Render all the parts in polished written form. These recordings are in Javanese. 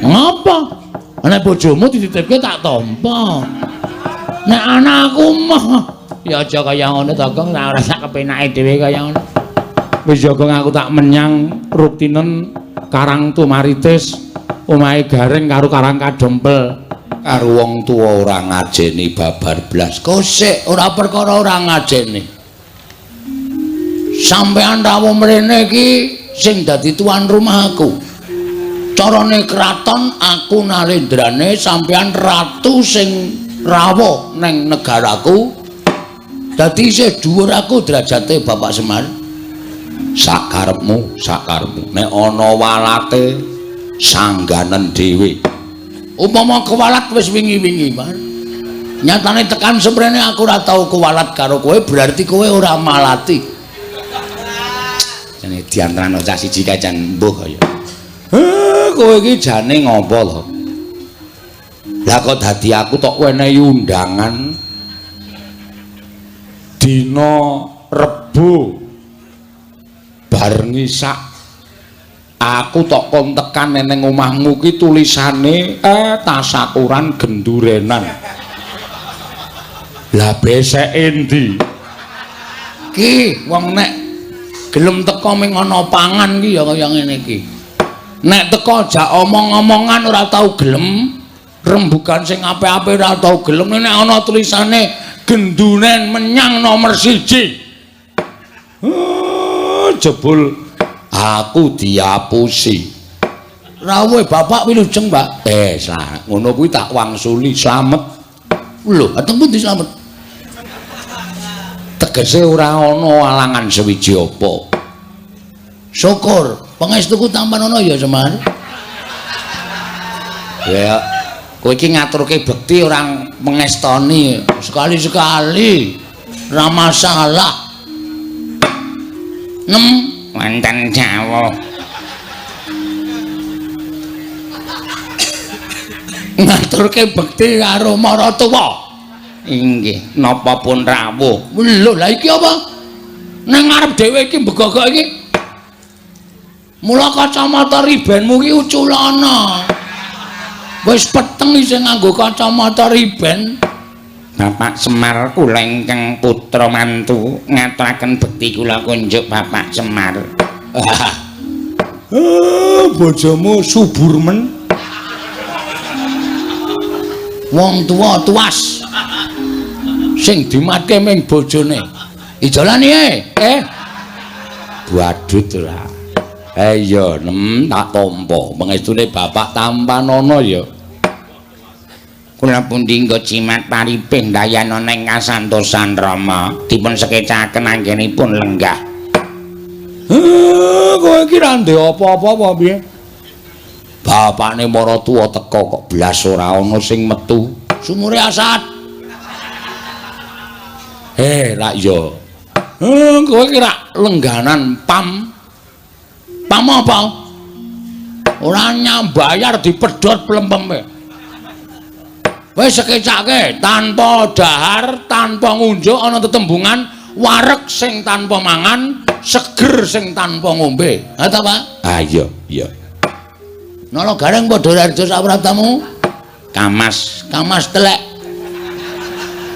Ngapa? Nek bojomu dititipke tak tampa. Nek anakku mah ya aja kaya ngono to, Gong, ora sak kepenake dhewe kaya ngono. Wis ya Gong, aku tak menyang Ruktinen Karang Tumaritis, omahe Gareng karo Karang Kadempel. Karo wong tuwa ora ngajeni babar blas. Kosek ora perkara ora ngajeni. Sampeyan rawuh mrene iki sing dadi tuan rumah aku. Carane kraton aku nalendrane, sampeyan ratu sing rawuh neng negaraku. Dadi isih dhuwur aku derajate Bapak Semar. Sakarepmu, sakarepmu. Nek ana walate sangganen dhewe. Upama kewalat wis wingi-wingi, Pak. Nyatane tekan semrene aku ora tau kewalat karo kowe, berarti kowe ora malati. Jane diantarane cah siji kae jan mbuh kaya. Kowe iki jane ngopo to? Lah kok dadi aku tok wenehi undangan dina Rebo bar ngisak aku tok kon tekan neng omahmu ki tulisane tasakuran gendurenan. Lah beseke endi? Ki wong nek gelem teko ming ana pangan ki ya kaya ngene iki. Nek teko jak omong-omongan ora tau gelem, rembugan sing apik-apik ora tau gelem, nek ana tulisane genduren menyang nomor 1. Jebul aku diapusi. Rawuh bapak wilujeng, Pak. Ngono kuwi tak wangsuli slamet. Lho, ateng pundi slamet? Tegese ora ana alangan sewiji apa. Syukur, pangestuku tampan ana ya, Semar. Ya, kowe iki ngaturke bekti ora mengestoni. Sekali-sekali ora masalah. Nem wonten jawuh. Ngaturke bekti karo maratuwa. Inggih, napa pun rawuh. Lho, lah iki apa? Nang ngarep dhewe iki mbegogok iki. Mula kacamata ribenmu ki uculana. Wis peteng isih nganggo kacamata riben. Bapak Semar kula ingkang putra mantu ngaturaken bekti kula kunjuk Bapak Semar. Bojomu subur men. Wong tuwa tuas. Sing dimatke ming bojone. Ijolane Badut ora. Iya, nem tak tampa. Pengestune bapak tampanana ya. Kula pundi nggo jimat paripih ndayana ing kasantosan Rama, dipun sekecaken anggenipun lenggah. Kowe iki ra ndek apa-apa apa piye? Bapakne maratuwa teka kok blas ora ana sing metu. Sumure asat. Rak ya. Kowe iki rak lengganan pam. Pam apa? Ora nyambayar dipedhot plempeme. Wis sekecake tanpa dahar, tanpa ngunjuk ana tetembungan wareg sing tanpa mangan, seger sing tanpa ngombe. Ha ta, Pak? Ah iya, iya. Nala Gareng padha raja sapraptamu? Kamas, kamas telek.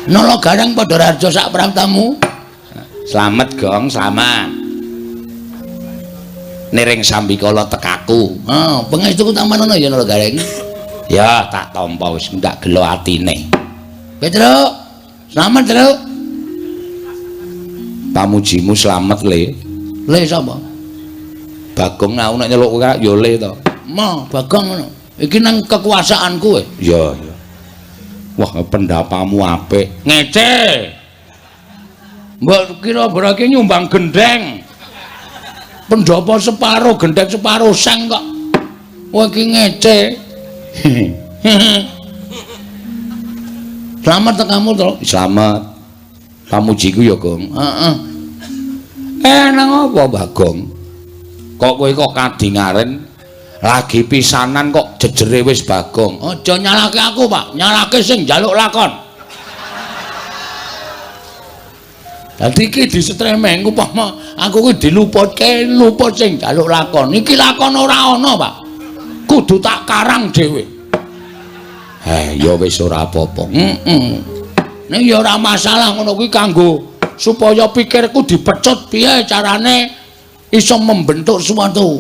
Nala Gareng padha raja sapraptamu? Slamet, Gong, slamet. Niring sambikala tekaku. Ha, pangestuku tampanana ya Nala Gareng. Ya, tak tampa wis ndak gelo atine. Petruk, slamet, Truk. Pamujimu slamet, Le. Le sapa? Bagong aku nek nyeluk kowe ya Le to. Ma, Bagong ngono. Iki nang kekuasaanku kowe. Iya, iya. Wah, pendapamu apik. Ngece. Mbok kira berarti nyumbang gendeng. Pendapa separo gendeng separo seng kok. Kowe iki ngece. Selamat tekamu to. Selamat. Pamujiku ya, Gong. Heeh. Nang apa, Bagong? Kok kowe kok kadingaren lagi pisanan kok jejere wis Bagong. Aja nyalake aku, Pak. Nyalake sing njaluk lakon. Dadi iki disetremeng upama aku kuwi diluputke luput sing njaluk lakon. Iki lakon ora ana, Pak. Kudu tak karang dhewe. Ya wis ora apa-apa. Heeh. Ning ya ora masalah ngono kuwi kanggo supaya pikirku dipecut piye carane iso membentuk suatu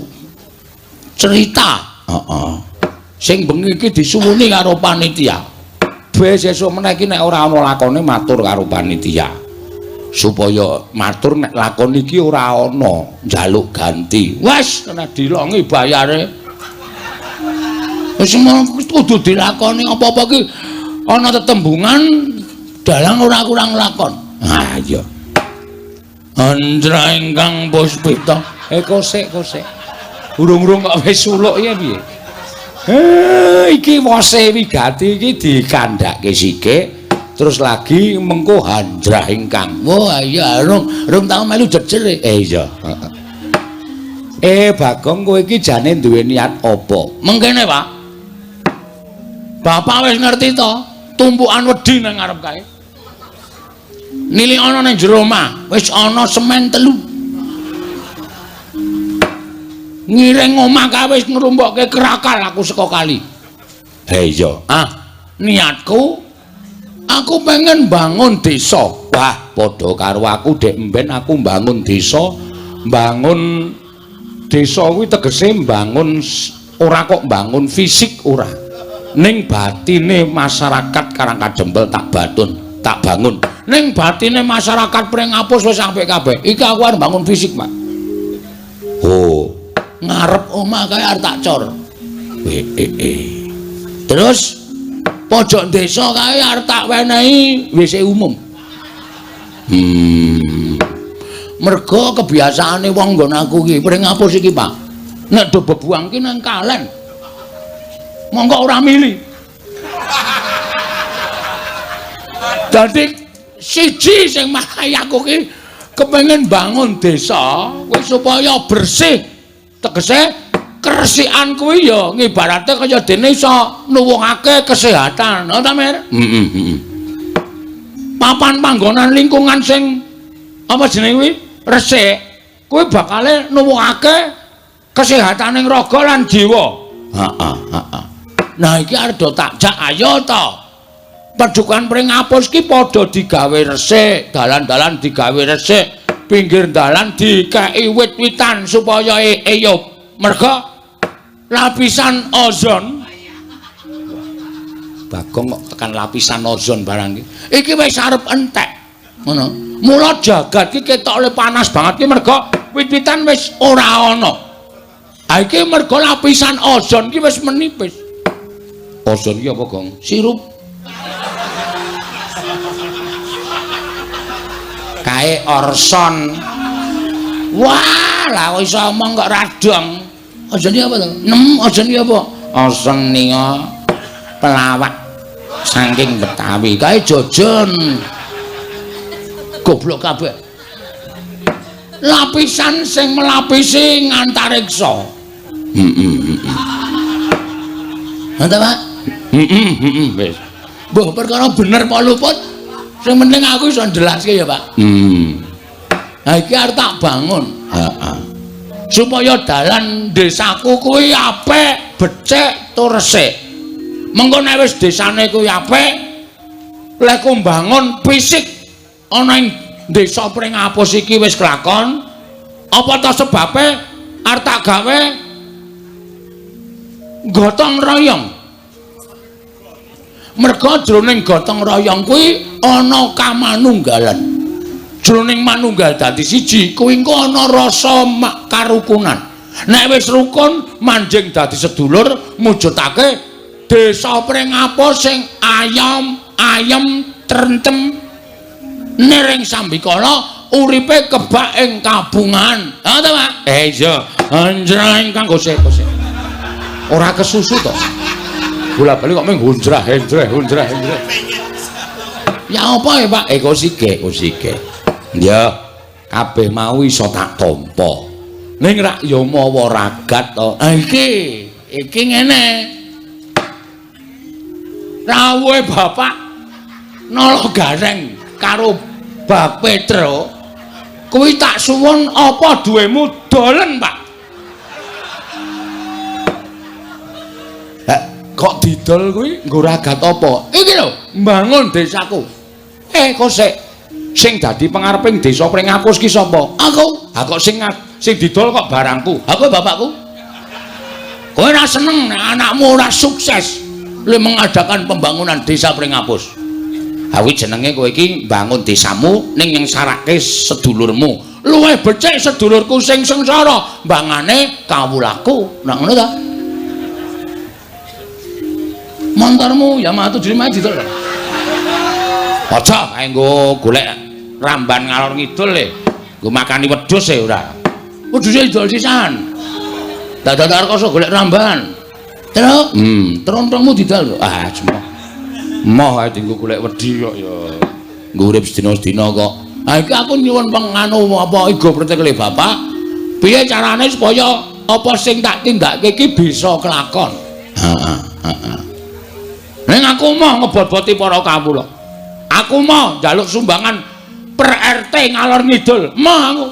cerita. Heeh. Sing bengi iki disuwuni karo panitia. Wis sesuk meneh iki nek ora ana lakone matur karo panitia. Supaya matur nek lakon iki ora ana njaluk ganti. Wis kena dilongi bayare. Wis kudu dilakoni apa-apa ki ana tetembungan dalang ora kurang lakon. Ha iya. Andra ingkang puspita. Kosek kosek. Urung-urung kok wis suluk ya piye? Iki wose wigati iki dikandhake sithik terus lagi mengko handrah ingkang. Wah iya rung tau melu jejer. Iya. Bagong kowe iki jane duwe niat apa? Mengkene, Pak. Bapak wis ngerti to, tumpukan wedi nang ngarep kae. Nilik ana nang jero omah, wis ana semen 3. Ngiring omah kae wis ngrumbokke krakal aku saka kali. Iya. Ah, niatku aku pengen bangun desa. Wah, padha karo aku dek mben aku bangun desa, bangun desa kuwi tegese mbangun ora kok bangun fisik ora. Ning batine masyarakat Karangkadempel tak batun, tak bangun. Ning batine masyarakat Pringapus wis apik kabeh. Iki aku arep bangun fisik, Pak. Oh, ngarep omah kae arep tak cor. Terus pojok desa kae arep tak wenehi WC umum. Mergo kebiasaane wong nggon aku iki Pringapus iki, Pak. Nek do bebuang ki nang kalen. Monggo ora mili. Dadi siji sing marai aku ki kepengin bangun desa kuwi supaya bersih. Tegese keresikan kuwi ya ngibarate kaya dene iso nuwuhake kesehatan. Ngono ta, Mir? Heeh. Papan panggonan lingkungan sing apa jenenge kuwi resik kuwi bakale nuwuhake kesehataning raga lan jiwa. Heeh, heeh. Nah iki arep do tak jak ayo to. Padukan Pringapus ki padha digawe resik, dalan-dalan digawe resik, pinggir dalan dikeki wit-witan supaya eyup. Merga lapisan ozon. Bagong kok tekan lapisan ozon barang iki. Iki wis arep entek. Ngono. Mula jagat ki ketok le panas banget ki merga wit-witan wis ora ana. Ha iki merga lapisan ozon ki wis menipis. Ozon ki apa, Gong? Sirup. Kae orson. Wah, lah kok iso omong kok radong. Ozon ki apa to? Nem, ozon ki apa? Ozon nika pelawak saking Betawi. Kae jojon. Goblok kabeh. Lapisan sing melapisi ngantariksa. Heeh. Ngono ta, Pak? Heeh, wis. Mbah perkara bener apa luput? Sing penting aku iso njelaske ya, Pak. Ha iki arep tak bangun. Heeh. Supaya dalan desaku kuwi apik, becik tur resik. Mengko nek wis desane kuwi apik, lek ku mbangun fisik ana ing desa Pringapus iki wis kelakon, apa ta sebabe arep tak gawe gotong royong. Merga jroning gotong royong kuwi ana kamanunggalan. Jroning manunggal dadi siji kuwi engko ana rasa karukunan. Nek wis rukun manjing dadi sedulur mujudake desa Pringapus sing ayom ayem trentem niring sambikala uripe kebak ing kabungan. Ha ta, Pak? Iya. Anjrah ingkang gosek-gosek. Ora kesusu to. Bola-bali kok mung hunjrah henjreh hunjrah henjreh. Ya apa ya, Pak? Kosike, kosike. Ya, kabeh mau iso tak tampa. Ning rak ya mawa ragat to. Ha iki, iki ngene. Rawuhe Bapak Nala Gareng karo Bak Petro kuwi tak suwun apa duwemu dolen, Pak. Kok didol kuwi nggo ragat apa? Iki lho, mbangun desaku. Kok sik sing dadi pengareping desa Pringapus ki sapa? Aku. Ha kok sing didol kok barangku? Ha kowe bapakku. Kowe ora seneng nek anakmu ora sukses le mengadakan pembangunan desa Pringapus. Ha kuwi jenenge kowe iki mbangun desamu ning nyengsarake sedulurmu. Luwih becik sedulurku sing sengsara mbangane kawulaku. Nah ngono ta? Montormu Yamaha 75 didol. Aja kae nggo golek ramban ngalor ngidul le. Nggo makani wedhus e ora. Wedhuse didol sisan. Dadak rekoso golek ramban. Terus, trontongmu didol. Ah, cuma. Moh ae dienggo golek wedhi kok ya. Nggo urip sedina-sedina kok. Ha iki aku nyuwun penganu apa igo pretekle bapak. Piye carane supaya apa sing tak tindakake iki bisa kelakon? Heeh, heeh. Ning aku moh ngebot-boti para kawula. Aku moh njaluk sumbangan per RT ngalor ngidul. Moh aku.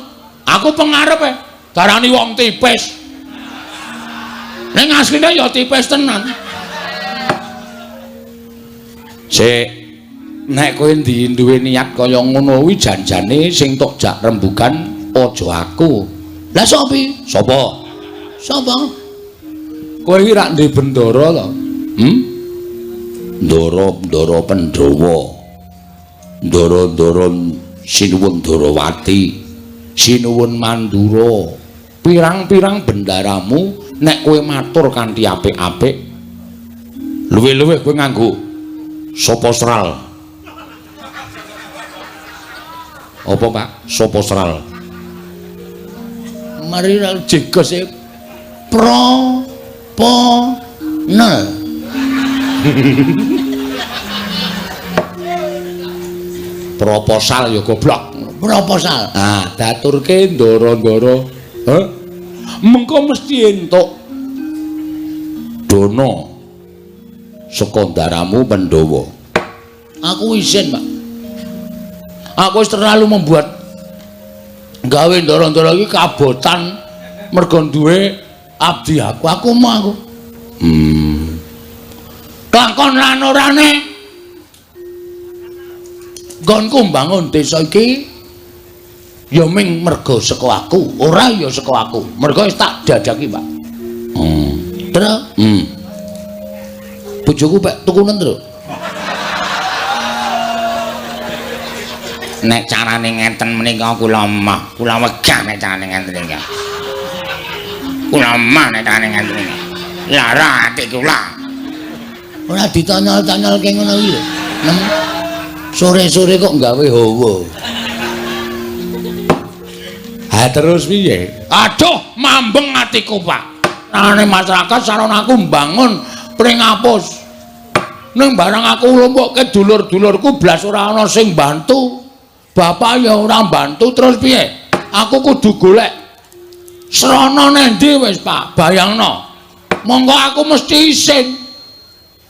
Aku pengarepe darani wong tipis. Ning asline ya tipis tenan. Sik, nek kowe duwe niat kaya ngono kuwi janjane sing tok jak rembugan aja aku. Lah sapa? Sapa? Sapa? Kowe iki rak ndek bendara to? Ndara-ndara Pandhawa. Ndara-ndara Sinuwun Darawati, Sinuwun Mandura. Pirang-pirang bendaramu nek kowe matur kanthi apik-apik, luwih-luwih kowe nganggo sapa sral. Apa, Pak? Sapa sral? Mari jegos e pro po nel. Proposal ya goblok. Proposal. Ah, daturke ndara-ndara. Heh. Mengko mesti entuk dana saka ndaramu Pandhawa. Aku isin, Pak. Aku wis terlalu membuat gawe ndara-ndara iki kabotan mergo duwe abdi aku. Aku mau aku. Kelakon lan orane nggonku mbangun desa iki ya ming mergo saka aku, ora ya saka aku. Mergo wis tak dadaki, Pak. Terus, bojoku pek tukunen, Tru. Nek carane ngenten menika kula moh, kula wegah nek carane ngenten iki. Kula moh nek carane ngenten iki. Lara ati kula. Ora ditanyol-tanyolke ngono kuwi lho. Sore-sore kok gawe hawa. Ha terus piye? Aduh, mambeng atiku, Pak. Ane masyarakat saron aku mbangun Pringapus. Ning barang aku lumpukke dulur-dulurku blas ora ana sing bantu. Bapak ya ora bantu terus piye? Aku kudu golek srana nendi wis, Pak. Bayangno. Monggo aku mesti isin.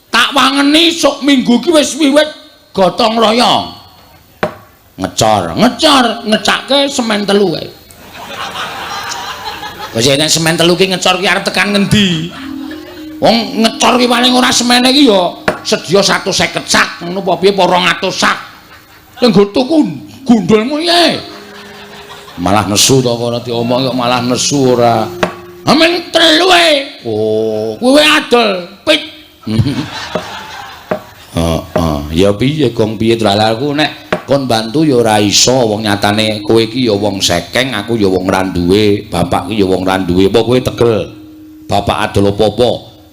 Tak wangeni sok minggu ki wis wiwit gotong royong. Ngecor, ngecor, ngecake semen telu kae. Wis nek semen telu ki ngecor ki arep tekan ngendi? Wong ngecor ki paling ora semene ki ya sedya 150 sak ngono apa piye apa 200 sak. Sing nggo tuku gundulmu piye? Malah nesu to ora diomong kok malah nesu ora. Amen telu e. Oh, kuwi adol pit. Heeh, ya piye gong piye aku nek kon bantu ya ora iso wong nyatane kowe iki ya wong sekeng, aku ya wong ra duwe, bapak ki ya wong ra duwe. Apa kowe tegel? Bapak adol apa-apa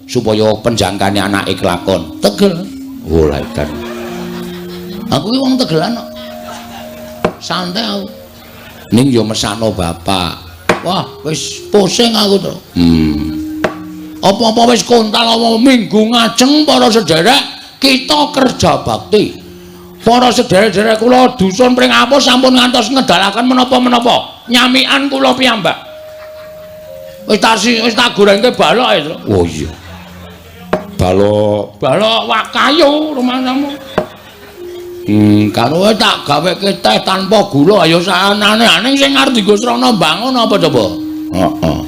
supaya penjangkane anake kelakon. Tegel. Oh, lha edan. Aku ki wong tegelan kok. Santai aku. Ning ya mesakno bapak. Wah, wis pusing aku to. Apa-apa wis kontal apa minggu ngajeng para sederek kita kerja bakti. Para sederek-sederek kula dusun Pringapus sampun ngantos ngedalaken menapa-menapa. Nyamikan kula piyambak. Wis tak gorengke balok e, Tru. Oh iya. Balok, balok wak kayu rumahmu. Karo tak gaweke teh tanpa gula ayo saanane aning sing arep dienggo srana mbangun apa coba? Heeh.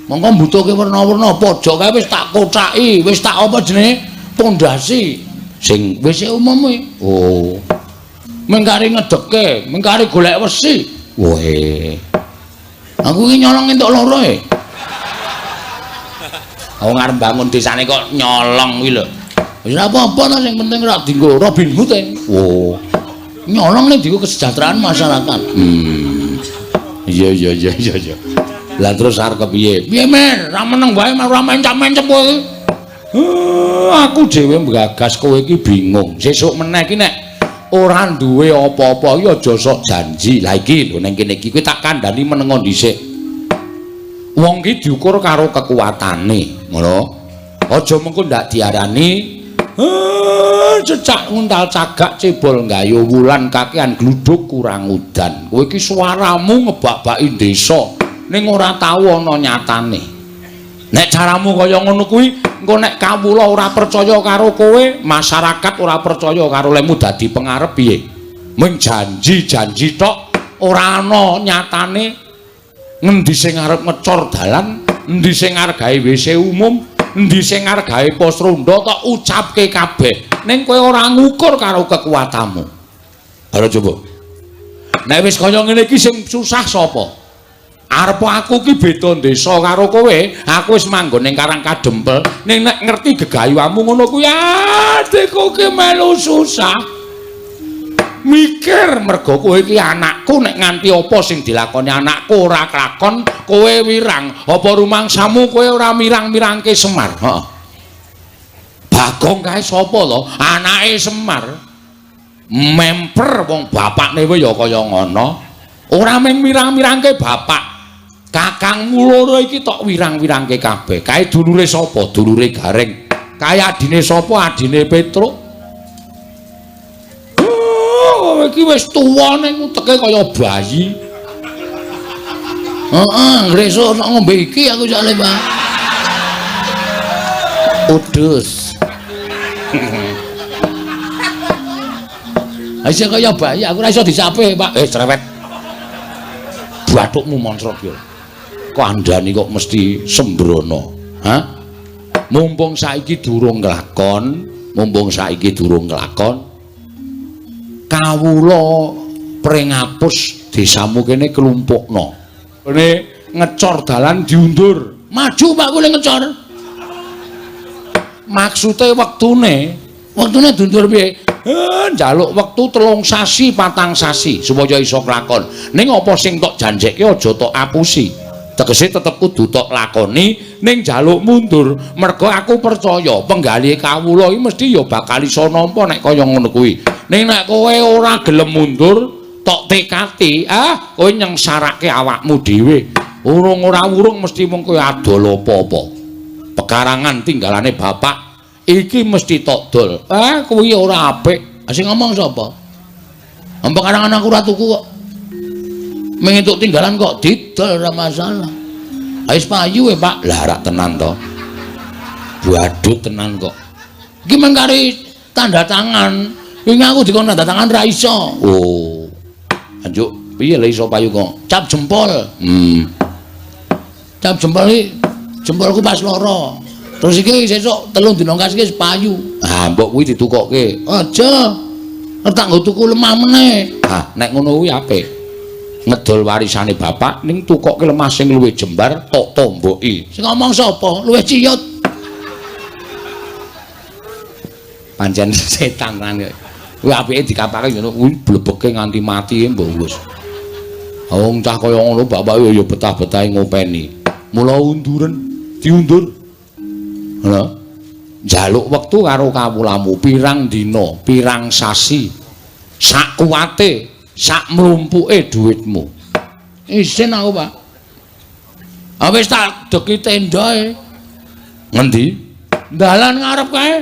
Mongko mbutuhke werna-werna pojok kae wis tak kocaki, wis tak apa jenenge? Pondasi sing WC umum kuwi. Oh. Mengkari ngedeke, mengkari golek wesi. Woe. Aku iki nyolong entuk loro e. Wong arep bangun desane kok nyolong kuwi lho. Wis ora apa-apa ta sing penting ora dienggo Robin Hood e. Oh. Nyolong ning dienggo kesejahteraan masyarakat. Iya iya iya iya iya. Lah terus arep kepiye? Piye Mer? Ra meneng wae ora mencap-mencep kowe iki. Aku dhewe nggagas kowe iki bingung. Sesuk meneh iki nek ora duwe apa-apa iki aja sok janji. Lah iki lho ning kene iki kowe tak kandhani menengo dhisik. Wong ki diukur karo kekuatane, ngono. Aja mengko ndak diarani cecak nguntal cagak cebol nggayu wulan kakean gluduk kurang udan. Kowe iki suaramu ngebak-baki desa ning ora tau ana nyatane. Nek caramu kaya ngono kuwi, engko nek kawula ora percaya karo kowe, masyarakat ora percaya karo lemu dadi pengarep piye? Mung janji-janji tok ora ana nyatane. Ngendi sing arep ngecor dalan, endi sing arep gawe WC umum, endi sing arep gawe pos ronda tok ucapke kabeh. Ning kowe ora ngukur karo kekuatanmu. Ayo coba. Nek wis kaya ngene iki sing susah sapa? Arep aku ki beda desa karo kowe, aku wis manggon ning Karang Kadempel, ning nek ngerti gegayuhamu ngono kuwi adikku ki melu susah. Mikir mergo kowe iki anakku, nek nganti apa sing dilakoni anakku ora kelakon, kowe wirang. Apa rumangsamu kowe ora mirang-mirangke Semar? Heeh. Bagong kae sapa to? Anake Semar. Memper wong bapakne wae ya kaya ngono. Ora mung mirang-mirangke bapak, kakangmu loro iki tok wirang-wirangke kabeh. Kae dulure sapa? Dulure Gareng. Kae adine sapa? Adine Petruk. Oh, iki wis tuwa ning uteke kaya bayi. Heeh, ngresuk ngombe iki aku jale, Pak. Udus. Isih kaya bayi, aku ora iso disape, Pak. Cerewet. Bathukmu moncrot yo. Kandhani kok mesti sembrono. Hah? Mumpung saiki durung nglakon, mumpung saiki durung nglakon. Kawula pringapus desamu kene klumpukno. Kene ngecor dalan diundur. Maju Pak kowe ngecor. Maksude wektune, wektune diundur piye? Njaluk wektu 3 sasi, 4 sasi supaya iso kelakon. Ning apa sing tok janjekke aja tok apusi. Tegese tetep kudu tok lakoni ning njaluk mundur. Mergo aku percaya penggalih kawula iki mesti ya bakal iso nampa nek kaya ngono kuwi. Ning nek kowe ora gelem mundur, tok tekati, kowe nyengsarake awakmu dhewe. Urung ora urung mesti mung kowe adol apa-apa. Pekarangan tinggalane bapak iki mesti tok dol. Kuwi ora apik. Sing ngomong sapa? Pekarangan aku ora tuku kok. Mung entuk tinggalan kok didol ora masalah. Wis payu e, Pak. Lah rak tenan to. Badut tenan kok. Iki mung kari tanda tangan. Wingi aku dikon tanda tangan ra iso. Oh. Anjuk piye lha iso payu kok? Cap jempol. Cap jempol iki jempolku pas loro. Terus iki sesuk 3 dina kas iki wis payu. Ah, mbok kuwi ditukokke. Aja. Tak nggo tuku lemah meneh. Ah, nek ngono kuwi apik. Ngedol warisane bapak ning tukokke lemah sing luwih jembar tok tomboki. Sing ngomong sapa? Luwih ciyut. Pancen setan tenan kok. Kuwi apike dikapake ngono kuwi blebeke nganti mati mbok wis. Wong cah kaya ngono bapake ya betah-betahe ngopeni. Mula unduren, diundur. Ngono. Njaluk wektu karo kawulamu pirang dina, pirang sasi. Sak kuwate, sak mlumpuke dhuwitmu. Isin aku, Pak. Ah wis tak deki tendae. Ngendi? Dalan ngarep kae.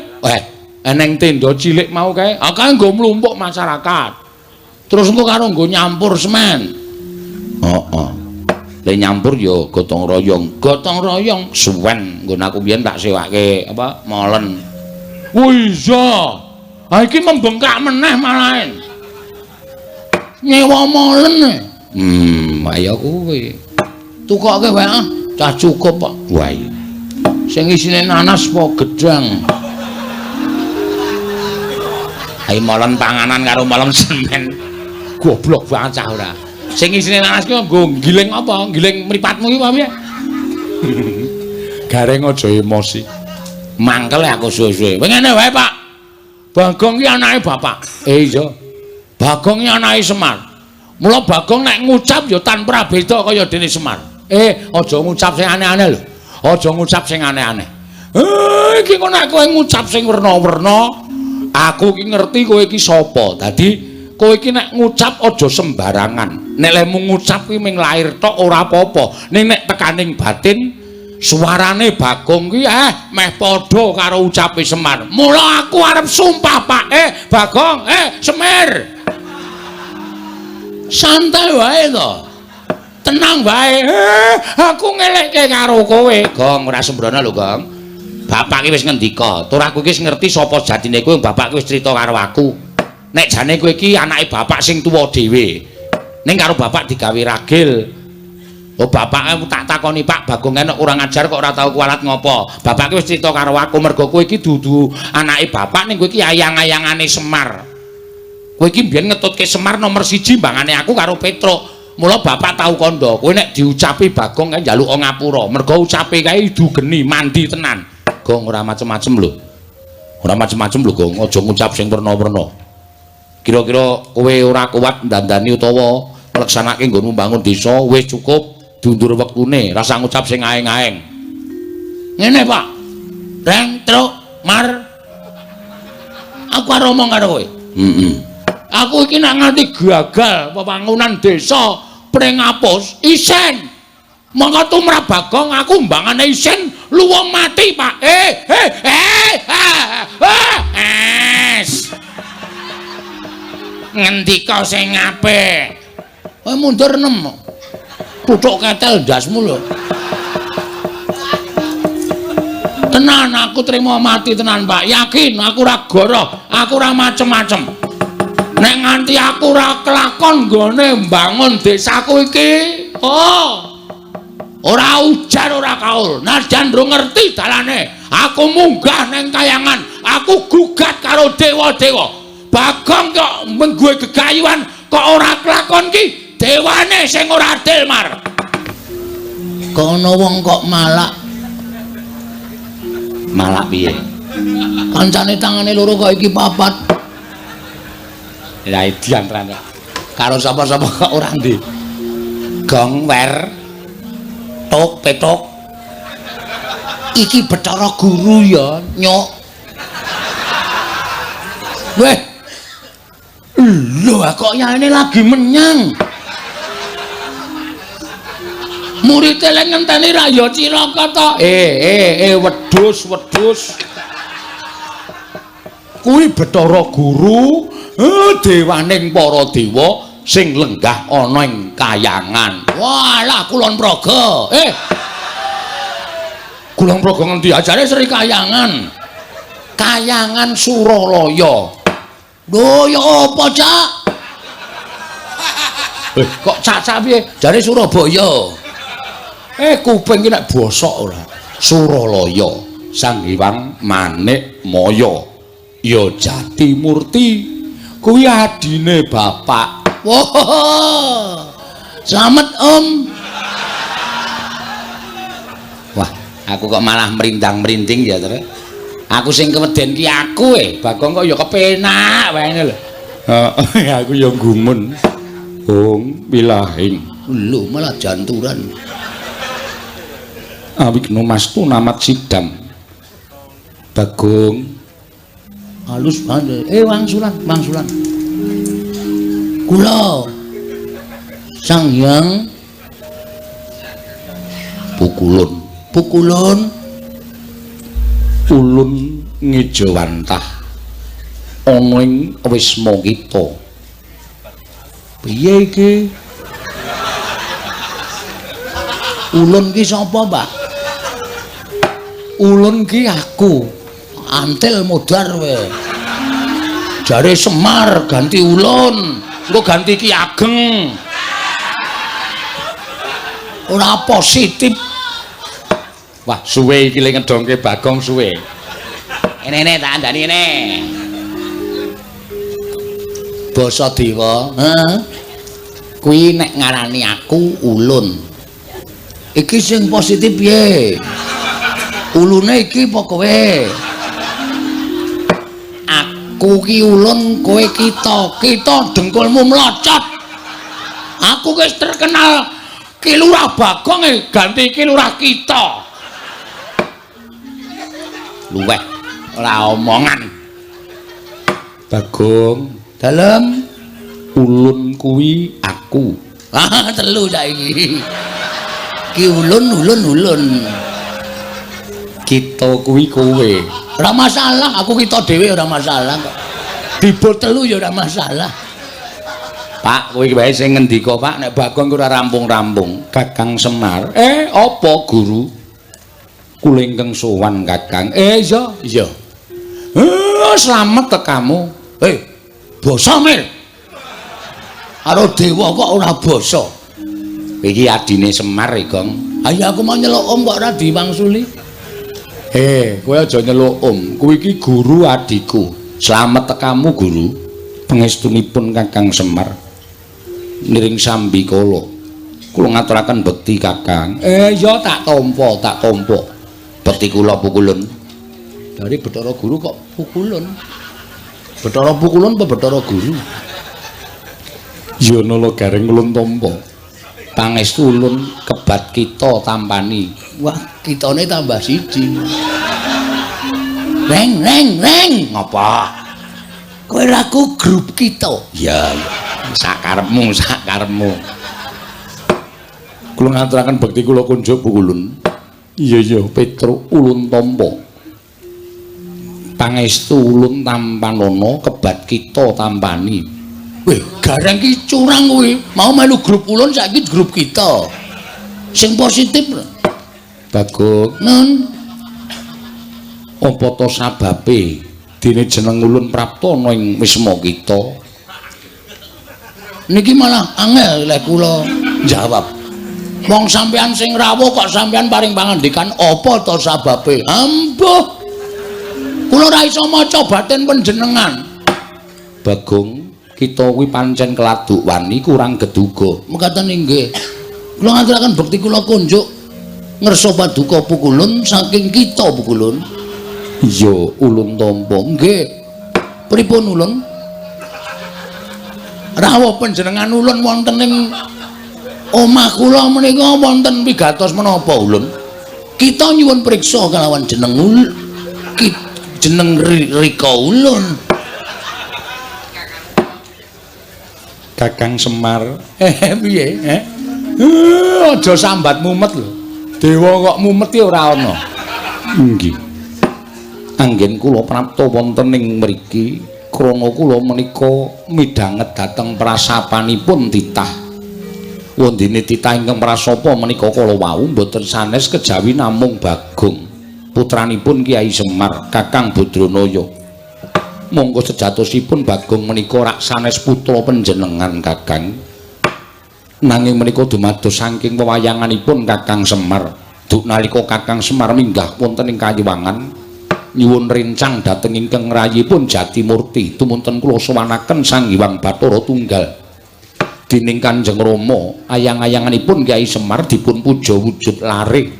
Eneng tenda cilik mau kae. Ah kae nggo mlumpuk masyarakat. Terus engko karo nggo nyampur semen. Heeh. Le nyampur ya gotong royong. Gotong royong suwen nggon aku biyen tak sewake apa molen. Oh iya. Ha iki membengkak meneh malahen. Nyewa molen. Ayo kuwi. Tukoke wae ah. Cah cukup kok. Wah iya. Sing isine nanas apa gedang? Ayo molen panganan karo molen semen. Goblok banget cah ora. Sing isine nanas ki nggo giling apa? Giling mripatmu ki apa piye? Gareng aja emosi. Mangkel aku suwe-suwe. Kowe ngene wae, Pak. Bagong ki anake bapak. Iya. Bagong ki anake Semar. Mula Bagong nek ngucap ya tanpa beda kaya dene Semar. Aja ngucap sing aneh-aneh lho. Aja ngucap sing aneh-aneh. Iki kok nek kowe ngucap sing werna-werna, aku ki ngerti kowe iki sapa. Dadi kowe iki nek ngucap aja sembarangan. Nek lehmu ngucap kuwi ming lair tok ora apa-apa. Ning nek tekaning batin suarane Bagong ki meh padha karo ucape Semar. Mula aku arep sumpah, Pak. Bagong, Semir. Santai wae to. Tenang wae. Aku ngelekke karo kowe. Gong, ora sembrono lho, Gong. Bapak ki wis ngendika, tur aku iki wis ngerti sapa jatine kowe, bapak ki wis crita karo aku. Nek jane kowe iki anake bapak sing tuwa dhewe. Ning karo bapak digawe ragil. Oh, bapake tak takoni, Pak, Bagong enek kurang ajar kok ora tau kualat ngopo. Bapak ki wis crita karo aku mergo kowe iki dudu anake bapak ning kowe iki ayang-ayangane Semar. Kowe iki mbiyen ngetutke Semar nomor 1 mbangane aku karo Petruk. Mula bapak tau kandha, kowe nek diucapi Bagong kae njaluk ngapura. Mergo ucape kae idu geni, mandi tenan. Gong ora macem-macem lho. Ora macem-macem lho, Gong. Aja ngucap sing werna-werna. Kira-kira kowe ora kuat ndandani utawa ngleksanake nggonmu mbangun desa, wis cukup diundur wektune, rasa ngucap sing aeng-aeng. Ngene, Pak. Reng, truk, mar. Aku arep omong karo kowe. Heeh. Aku iki nek nganti gagal pembangunan desa Pringapus isen. Mongko tumrap Bagong aku mbangane isen luwung mati, Pak. Es. Ngendika sing apik. Kowe mundur 6. Tutuk ketel ndasmu lho. Tenan aku trimo mati tenan, Pak. Yakin aku ora goroh, aku ora macem-macem. Nek nganti aku ora kelakon nggone mbangun desaku iki, oh. Ora ujar ora kaul. Najan ndro ngerti dalane, aku munggah neng kayangan, aku gugat karo dewa-dewa. Bagong kok mengguwe gegayuhan kok ora kelakon ki, dewane sing ora adil, Mar. Kok ana wong kok malak. Malak piye? Kancane tangane loro kok iki papat. Lah edian tenan. Karo sapa-sapa kok ora ndi. Gong wer tok petok. Iki Bathara Guru ya, nyok. Weh. Lho kok yaene lagi menyang. Murid e lek ngenteni ra ya cilaka to. Wedhus, wedhus. Kuwi Bathara Guru, dewaning para dewa sing lenggah ana ing kayangan. Walah Kulon Progo. Kulon Progo ngendi ajare Sri Kayangan. Kayangan Suralaya. Lho ya apa, Cak? Kok cak-cak piye? Jare Surabaya. Kuping ki nek bosok ora. Suralaya, Sang Hyang Manik Maya. Ya Jati Murti. Kuwi adine bapak. Wah. Slamet, Om. Wah, aku kok malah merindang-merinding ya, Tru. Aku sing keweden ki aku Bagong kok ya kepenak wae ngene lho. Heeh, aku ya gumun. Hong wilahing. Lho, malah janturan. Awigno mastu namat sidam. Bagong halus banget. Wangsulan, wangsulan. Kula Sang Hyang Pukulun, pukulun ulun ngejawantah ana ing wisma kita. Piye iki? Ulun ki sapa, Pak? Ulun ki aku. Antil modar kowe. Jare Semar ganti ulun, engko ganti Ki Ageng. Ora positif. Wah, suwe iki le ngedongke Bagong suwe. Ene tak andani ene. Basa dewa, heeh. Kuwi nek ngarani aku ulun. Iki sing positif piye? Ulune iki apa kowe? Aku ki ulun, kowe kita. Kita dengkulmu mlocot. Aku wis terkenal Ki Lurah Bagong ganti Ki Lurah Kita. Luweh ora omongan. Bagong, dalem ulun kuwi aku. Ah, telu saiki. Ki ulun ulun ulun. Kita kuwi kowe. Ora masalah, aku kita dhewe ora masalah kok. Dibul telu ya ora masalah. Pak, kowe iki wae sing ngendika, Pak, nek Bagong ora rampung-rampung. Kakang Semar. Apa guru? Kula ingkang sowan Kakang. Iya, iya. Slamet tekamu. Basa Mir. Karo dewa kok ora basa. Iki adine Semar, Gong. Ayo aku mau nyeluk om kok ora diwangsuli. Kowe aja nyeluk om. Kuwi iki guru adikku. Slamet tekamu, guru. Pangestunipun Kakang Semar. Niring sambikala. Kula ngaturaken bekti Kakang. Ya tak tampa, tak tampa. Bekti kula pukulun. Dari Bathara Guru kok pukulun. Bathara pukulun apa Bathara Guru? Ya nala gareng ulun tampa. Pangestu ulun kebat kita tampani. Wah, kitane tambah siji. Reng reng reng. Ngapa? Kowe raku grup kita. Ya, sakarepmu, sakarepmu. Kula ngaturaken bekti kula kunjuk pukulun. Iya iya, Petruk ulun tampa. Pangestu ulun tampanana kebat kita tampani. Weh, gareng ki curang kuwi. Mau melu grup ulun saiki grup kita. Sing positif. Bagong, nun. Apa to sababe dene jeneng ulun prapta ana ing wisma kita? Niki malah angel lek kula jawab. Wong sampean sing rawuh kok sampean paring pangandikan apa to sababe? Ambuh. Kula ora iso maca batin panjenengan. Bagong, kita kuwi pancen keladuk wani kurang geduga. Mekaten inggih. Kula ngaturaken bekti kula kunjuk ngersa paduka pukulun saking kita pukulun. Iya, ulun tampa. Nggih. Pripun ulun? Rawuh panjenengan ulun wonten ing omah kula menika wonten pigatos menapa ulun? Kita nyuwun priksa kalawan jeneng ulun. Jeneng Rika ulun. Kakang Semar. Piye? Aja sambat mumet lho. Dewa kok mumet ki ora ana. Nggih. Anggen kula prapta wonten ing mriki krana kula menika midhanget dhateng prasapanipun titah. Wondene titah ingkang prasapa menika kala wau mboten sanes kejawi namung Bagong, putranipun Kyai Semar, Kakang Badranaya. Monggo sejatosipun Bagong menika rak sanes putra panjenengan Kakang. Nanging menika dumados saking wewayanganipun Kakang Semar. Duk nalika Kakang Semar minggah wonten ing Kayiwangan nyuwun rencang dhateng ingkang rayipun Jatimurti, tumunten kula sowanaken Sang Hyang Bathara Tunggal. Dening Kanjeng Rama, ayang-ayanganipun Kyai Semar dipun puja wujud lare.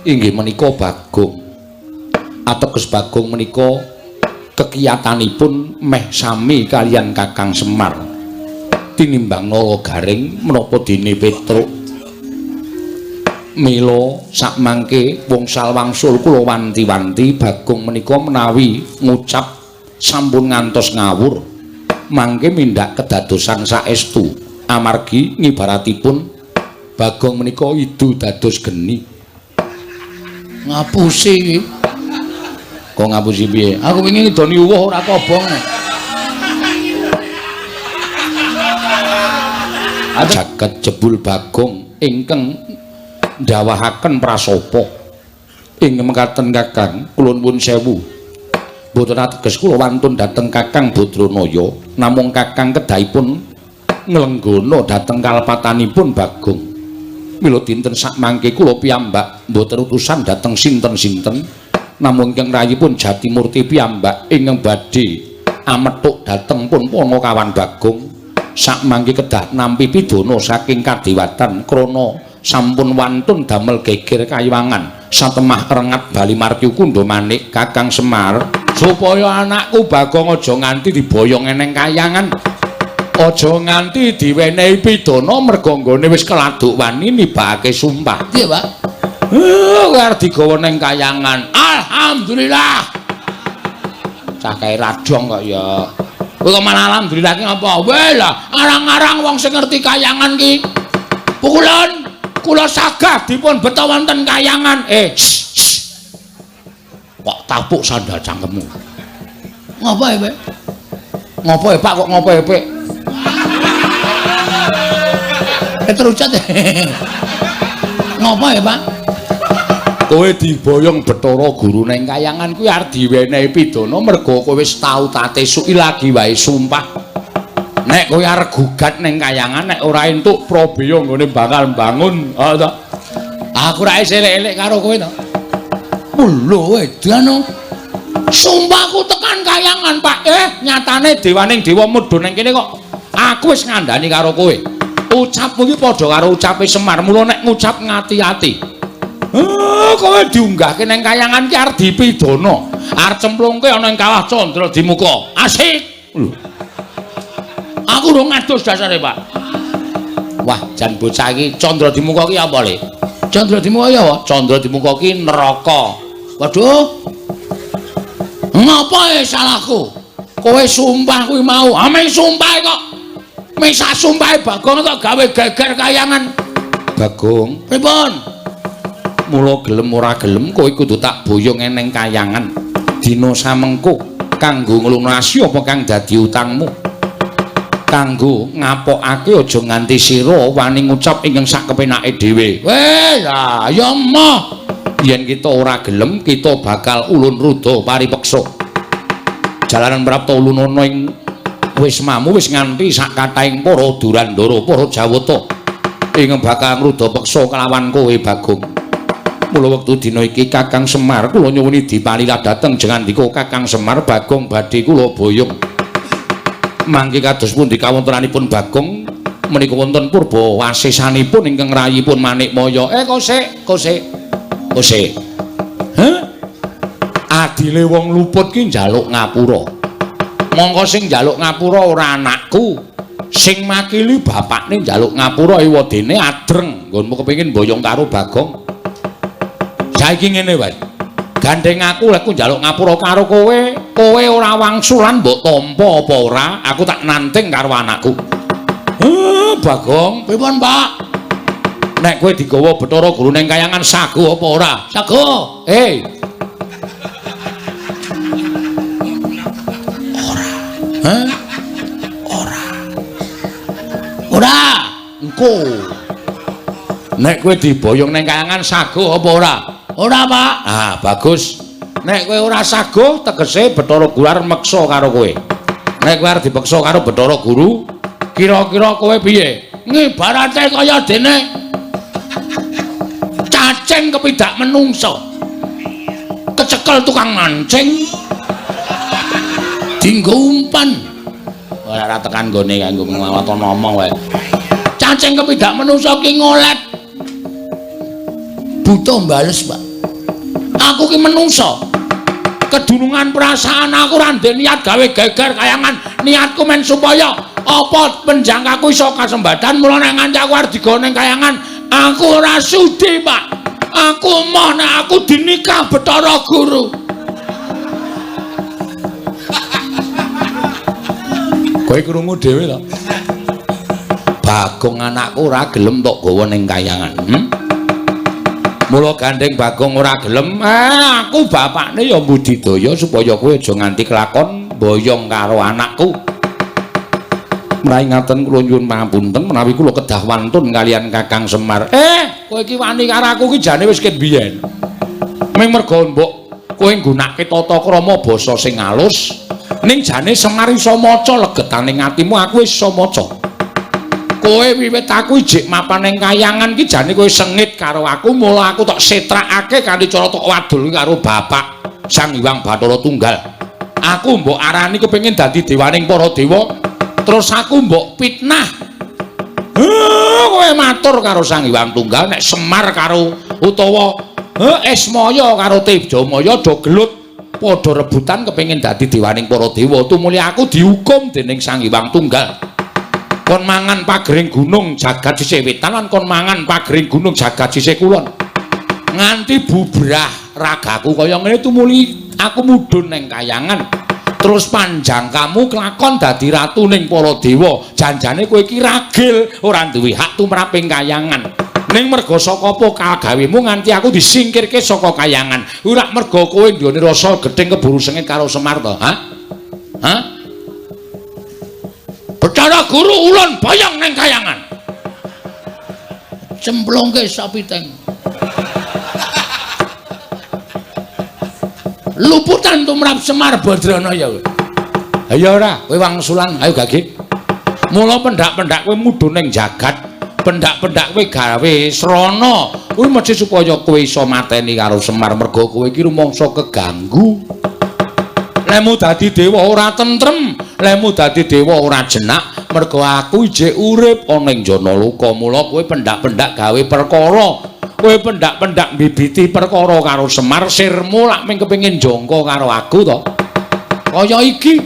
Inggih menika Bagong. Ateges Bagong menika kekiyatanipun meh sami kaliyan Kakang Semar. Tinimbang Nala Gareng menapa dene Petruk. Mila sakmangke wongsal wangsul kula wanti-wanti Bagong menika menawi ngucap sampun ngantos ngawur. Mangke mindhak kedadosan saestu. Amargi ngibaratipun Bagong menika idu dados geni. Ngapusi iki. Kok ngapusi piye? Aku wingi ngidoni uwuh ora kobong. Jagat jebul Bagong ingkang ndawahaken prasapa. Ing mekaten Kakang, kula nuwun sewu. Mboten ateges kula wantun dhateng Kakang Badranaya, namung Kakang kedahipun nglenggana dhateng kalepatanipun Bagong. Mila dinten sakmangke kula piyambak mboten utusan dhateng sinten-sinten, namung ingkang rayipun Jatimurti piyambak ingkang badhe amethuk dhateng pun Panakawan Bagong. Sakmangke kedah nampi pidana saking kadewatan krana sampun wantun damel geger kayiwangan satemah rengat bali martyu kundha manik Kakang Semar, supaya anakku Bagong aja nganti diboyong eneng kayangan, aja nganti diwenehi pidana merga nggone wis keladuk wani nibake sumpah. Piye, Pak? Kowe arep digawa ning kayangan. Alhamdulillah. Cah kae radong kok ya. Kowe kok malah alhamdulillah ki apa? Weh lah, arang-arang wong sing ngerti kayangan ki. Pukulan kula sagah dipun beta wonten kayangan. Kok tapuk sandal cangkemmu. Ngopo e, Pak? Ngopo e, Pak, kok ngopo e, Pak? Terucat. Ngopo ya, Pak? Kowe diboyong Bathara Guru ning kayangan kuwi arep diwenehi pidana merga kowe wis tau tate suki lagi wae sumpah. Nek kowe arep gugat ning kayangan nek ora entuk prabeya nggone bakal mbangun, ha to. Aku ra isih elek-elek karo kowe to. Lho edan. Sumpahku tekan kayangan, Pak. Nyatane dewaning dewa mudhun ning kene kok aku wis ngandani karo kowe. Ucapmu iki padha karo ucape Semar, mula nek ngucap ngati-ati. Kowe diunggahke ning kayangan ki arep dipidana. Arep cemplungke ana ing kawah Candra Dimuka. Asik. Lho. Aku urung ngadus dasare, Pak. Wah, jan bocah iki Candra Dimuka ki apa, Le? Candra Dimuka ya apa? Candra Dimuka ki neraka. Waduh. Ngapa e salahku? Kowe sumpah kuwi mau. Ame sumpah kok. Mesa sumpahe Bagong kok gawe geger kayangan. Bagong, pripun? Mula gelem ora gelem kowe kudu tak boyong eneng kayangan. Dina samengko kanggo nglunasi apa kang dadi utangmu. Kanggo ngapokake aja nganti sira wani ngucap ingkang sak kepenake dhewe. Weh, lah ya emoh. Yen kita ora gelem kita bakal ulun ruda paripeksa. Jalaran prapta ulunana ing wismamu wis nganti sak kathahing para Durandara, para Jawata ingkang bakal ngruda peksa kelawan kowe Bagong. Mula wektu dina iki Kakang Semar kula nyuwuni dipalilah dhateng jengandika Kakang Semar Bagong badhe kula boyong. Mangke kados pundi kawontenanipun Bagong menika wonten purba wasesanipun ingkang rayipun Manikmaya. Kosek, kosek. Kosek. Heh? Adile wong luput ki njaluk ngapura. Mongko sing njaluk ngapura ora anakku. Sing makili bapakne njaluk ngapura ewadene adreng nggonmu kepengin boyong karo Bagong. Saiki ngene wae. Gandeng aku lek njaluk ngapura karo kowe, kowe ora wangsulan mbok tampa apa ora, aku tak nanting karo anakku. Bagong, pripun, Pak? Nek kowe digawa Bathara Guru ning kayangan sago apa ora? Sago. Ora. Hah? Ora. Ora. Engko. Nek kowe diboyong ning kayangan sago apa ora? Ora, Pak. Ah, bagus. Nek kowe ora sago, tegese Bathara Guru arep meksa karo kowe. Nek kowe arep dipeksa karo Bathara Guru, kira-kira kowe piye? Ngibarate kaya dene cacing kepidak menungsa. Kecekel tukang mancing. Dinggo umpan. Ora tekan nggone kanggo nglawaton ngomong wae. Cacing kepidak menungsa ki ngolet. Buta mbales, Pak. Aku ki menungsa. Kedunungan perasaan aku ora ndek niat gawe geger kayangan. Niatku men supaya apa penjangkaku iso kasembadan. Mula nek nganti aku arep digawa ning kayangan, aku ora sudi, Pak. Aku emoh nek aku dinikah Bathara Guru. Kowe krungu dhewe to? Bagong anakku ora gelem tok gawa ning kayangan. Mula gandeng Bagong ora gelem, aku bapakne ya mbudidaya supaya kowe aja nganti kelakon boyong karo anakku. Menawi ngaten kula nyuwun pangapunten menawi kula kedah wantun kalian Kakang Semar. Kowe iki wani karo aku iki jane wis ket biyen. Ming merga mbok kowe nggunakake tata krama basa sing alus, ning jane Semar iso maca legetaning atimu, aku wis iso maca. Kowe wiwit aku ijik mapan ning kayangan ki jane kowe sengit karo aku, mula aku tok setrakake kanthi cara tok wadul karo bapak Sang Hyang Bathara Tunggal. Aku mbok arani kepengin dadi dewaning para dewa, terus aku mbok fitnah. Kowe matur karo Sang Hyang Tunggal nek Semar karo utawa Ismaya karo Tejamaya do gelut padha rebutan kepengin dadi dewaning para dewa. Tumuli aku dihukum dening Sang Hyang Tunggal. Kon mangan pagering gunung jagat sisih wetan lan kon mangan pagering gunung jagat sisih kulon. Nganti bubrah ragaku kaya ngene tumuli aku mudhun ning kayangan. Terus panjang kamu kelakon dadi ratu ning para dewa. Janjane kowe iki ragil, ora duwe hak tumrap ing kayangan. Ning merga saka apa kagawemu nganti aku disingkirke saka kayangan. Ora merga kowe nduweni rasa gething keburu sengit karo Semar to, ha? Ha? Bathara Guru ulun boyong ning kayangan. Cemplungke sapiteng. Luputan tumrap Semar Badranaya kowe. Ayo ora, kowe wangsulan, ayo gage. Mula pendak-pendak kowe mudhun ning jagat, pendak-pendak kowe gawe srana. Kuwi mesti supaya kowe iso mateni karo Semar merga kowe iki rumangsa keganggu. Lemu dadi dewa ora tentrem, lemu dadi dewa ora jenak, merga aku ijik urip ana ing Janaloka. Mula kowe pendak-pendak gawe perkara. Kowe pendak-pendak mbibiti perkara karo Semar, sirmu lak mung kepengin jangka karo aku to. Kaya iki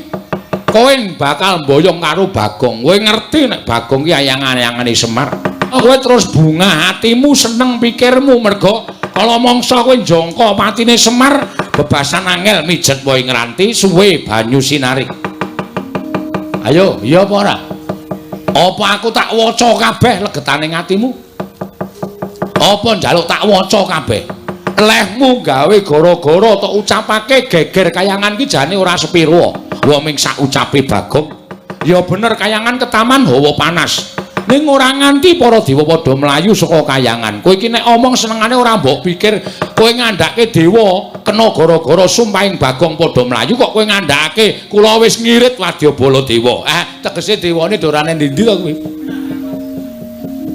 kowe bakal mboyong karo Bagong. Kowe ngerti nek Bagong ki ayang-ayangane Semar. Kowe terus bungah hatimu, seneng pikirmu merga kala mangsa kowe jangka patine Semar, bebasan angel mijet wae ngranti suwe banyu sinari. Ayo, iya apa ora? Apa aku tak waca kabeh legetane atimu? Apa njaluk tak waca kabeh? Lehmu gawe gara-gara tok ucapake geger kayangan ki jane ora sepiro. Wong ming sak ucape Bagong. Ya bener kayangan ketaman hawa panas. Ning ora nganti para dewa padha mlayu saka kayangan. Kowe iki nek omong senengane ora mbok pikir, kowe ngandhake dewa kena gara-gara sumpahing Bagong padha mlayu kok kowe ngandhakake kula wis ngirit wadyabala dewa. Tegese dewane dorane ndi-ndi to kuwi?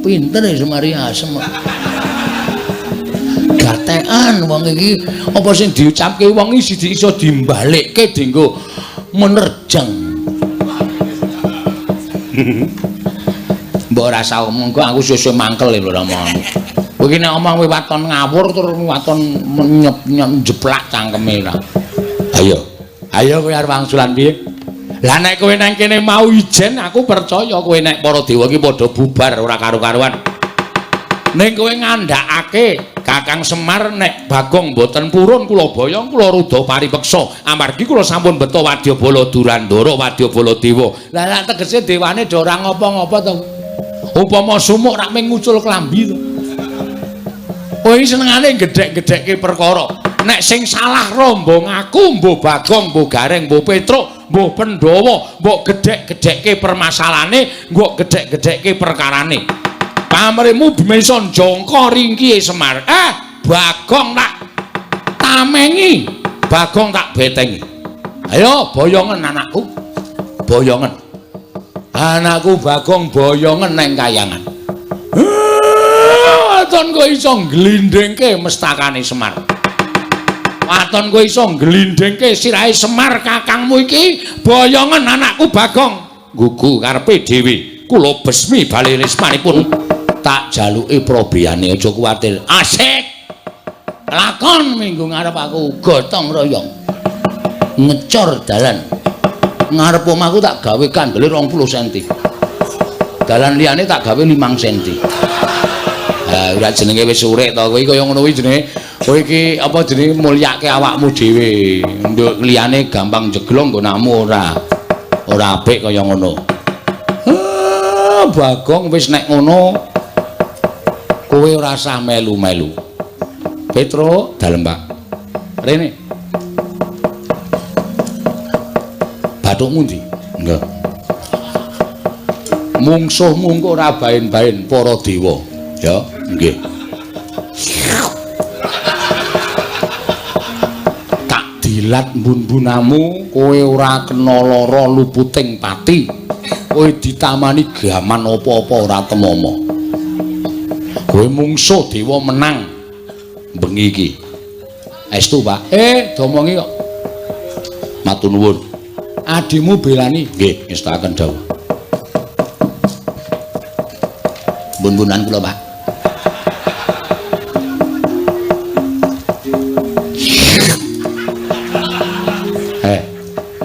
Pinter ya Semari asem. Gatekan wong iki apa sing diucapke wong iki iso dimbalikke dienggo menerjang. Mbok ora usah omong kok aku susu mangkel lho Rama. Kowe iki nek omong kowe waton ngawur terus waton nyeplak cangkeme ora. Ayo. Ayo kowe arep wangsulan piye? Lah nek kowe nang kene mau ijen aku percaya kowe nek para dewa iki padha bubar ora karu-karuan. Ning kowe ngandhakake Kakang Semar nek Bagong mboten purun kula boyong kula rudha paripeksa amargi kula sampun beto wadyabala Durandara wadyabala dewa. Lah lak tegese dewane do ora ngopo-ngopo to. Upama sumuk rak mung ngucul klambi to. Kowe iki senengane gedhek-gedhekke perkara. Nek sing salah rombong aku, mbuh Bagong, mbuh Gareng, mbuh Petruk, mbuh Pandhawa, mbok gedhek-gedhekke permasalahane, mbok gedhek-gedhekke perkarane. Pamrihmu bisa njangka ringkihe Semar. Bagong tak tamengi, Bagong tak betengi. Ayo boyongen anakku. Boyongen. Anakku Bagong boyongen neng kayangan. Waton kowe iso ngglindhingke mestakane Semar. Waton kowe iso ngglindhingke sirahe Semar kakangmu iki, boyongen anakku Bagong. Gugu karepe dhewe. Kula besmi bali rismanipun. Tak jaluki probiyane aja kuwatir. Asik. Lakon minggu ngarep aku gotong royong. Ngecor dalan. Ngarep omahku tak gawe kandele 20 cm. Dalan liyane tak gawe 5 cm. Ha, ora jenenge wis urip to kowe kaya ngono kuwi jenenge. Kowe iki apa jenenge mulyake awakmu dhewe. Nduk liyane gampang jeglong nggonamu ora. Ora apik kaya ngono. Bagong wis nek ngono kowe ora usah melu-melu. Petro dalem Pak. Rene. Bathukmu ndi? Nggih. Mungsuhmu engko ora baen-baen para dewa. Ya, nggih. Tak dilat mbun-mbunamu kowe ora kena lara luputing pati. Kowe ditamani gaman apa-apa ora temomo. Kowe mungsuh dewa menang bengi iki. Estu, Pak. Domongi kok. Matur nuwun. Adimu belani. Nggih, ngestakaken dawuh. Bun-bunan kula, Pak.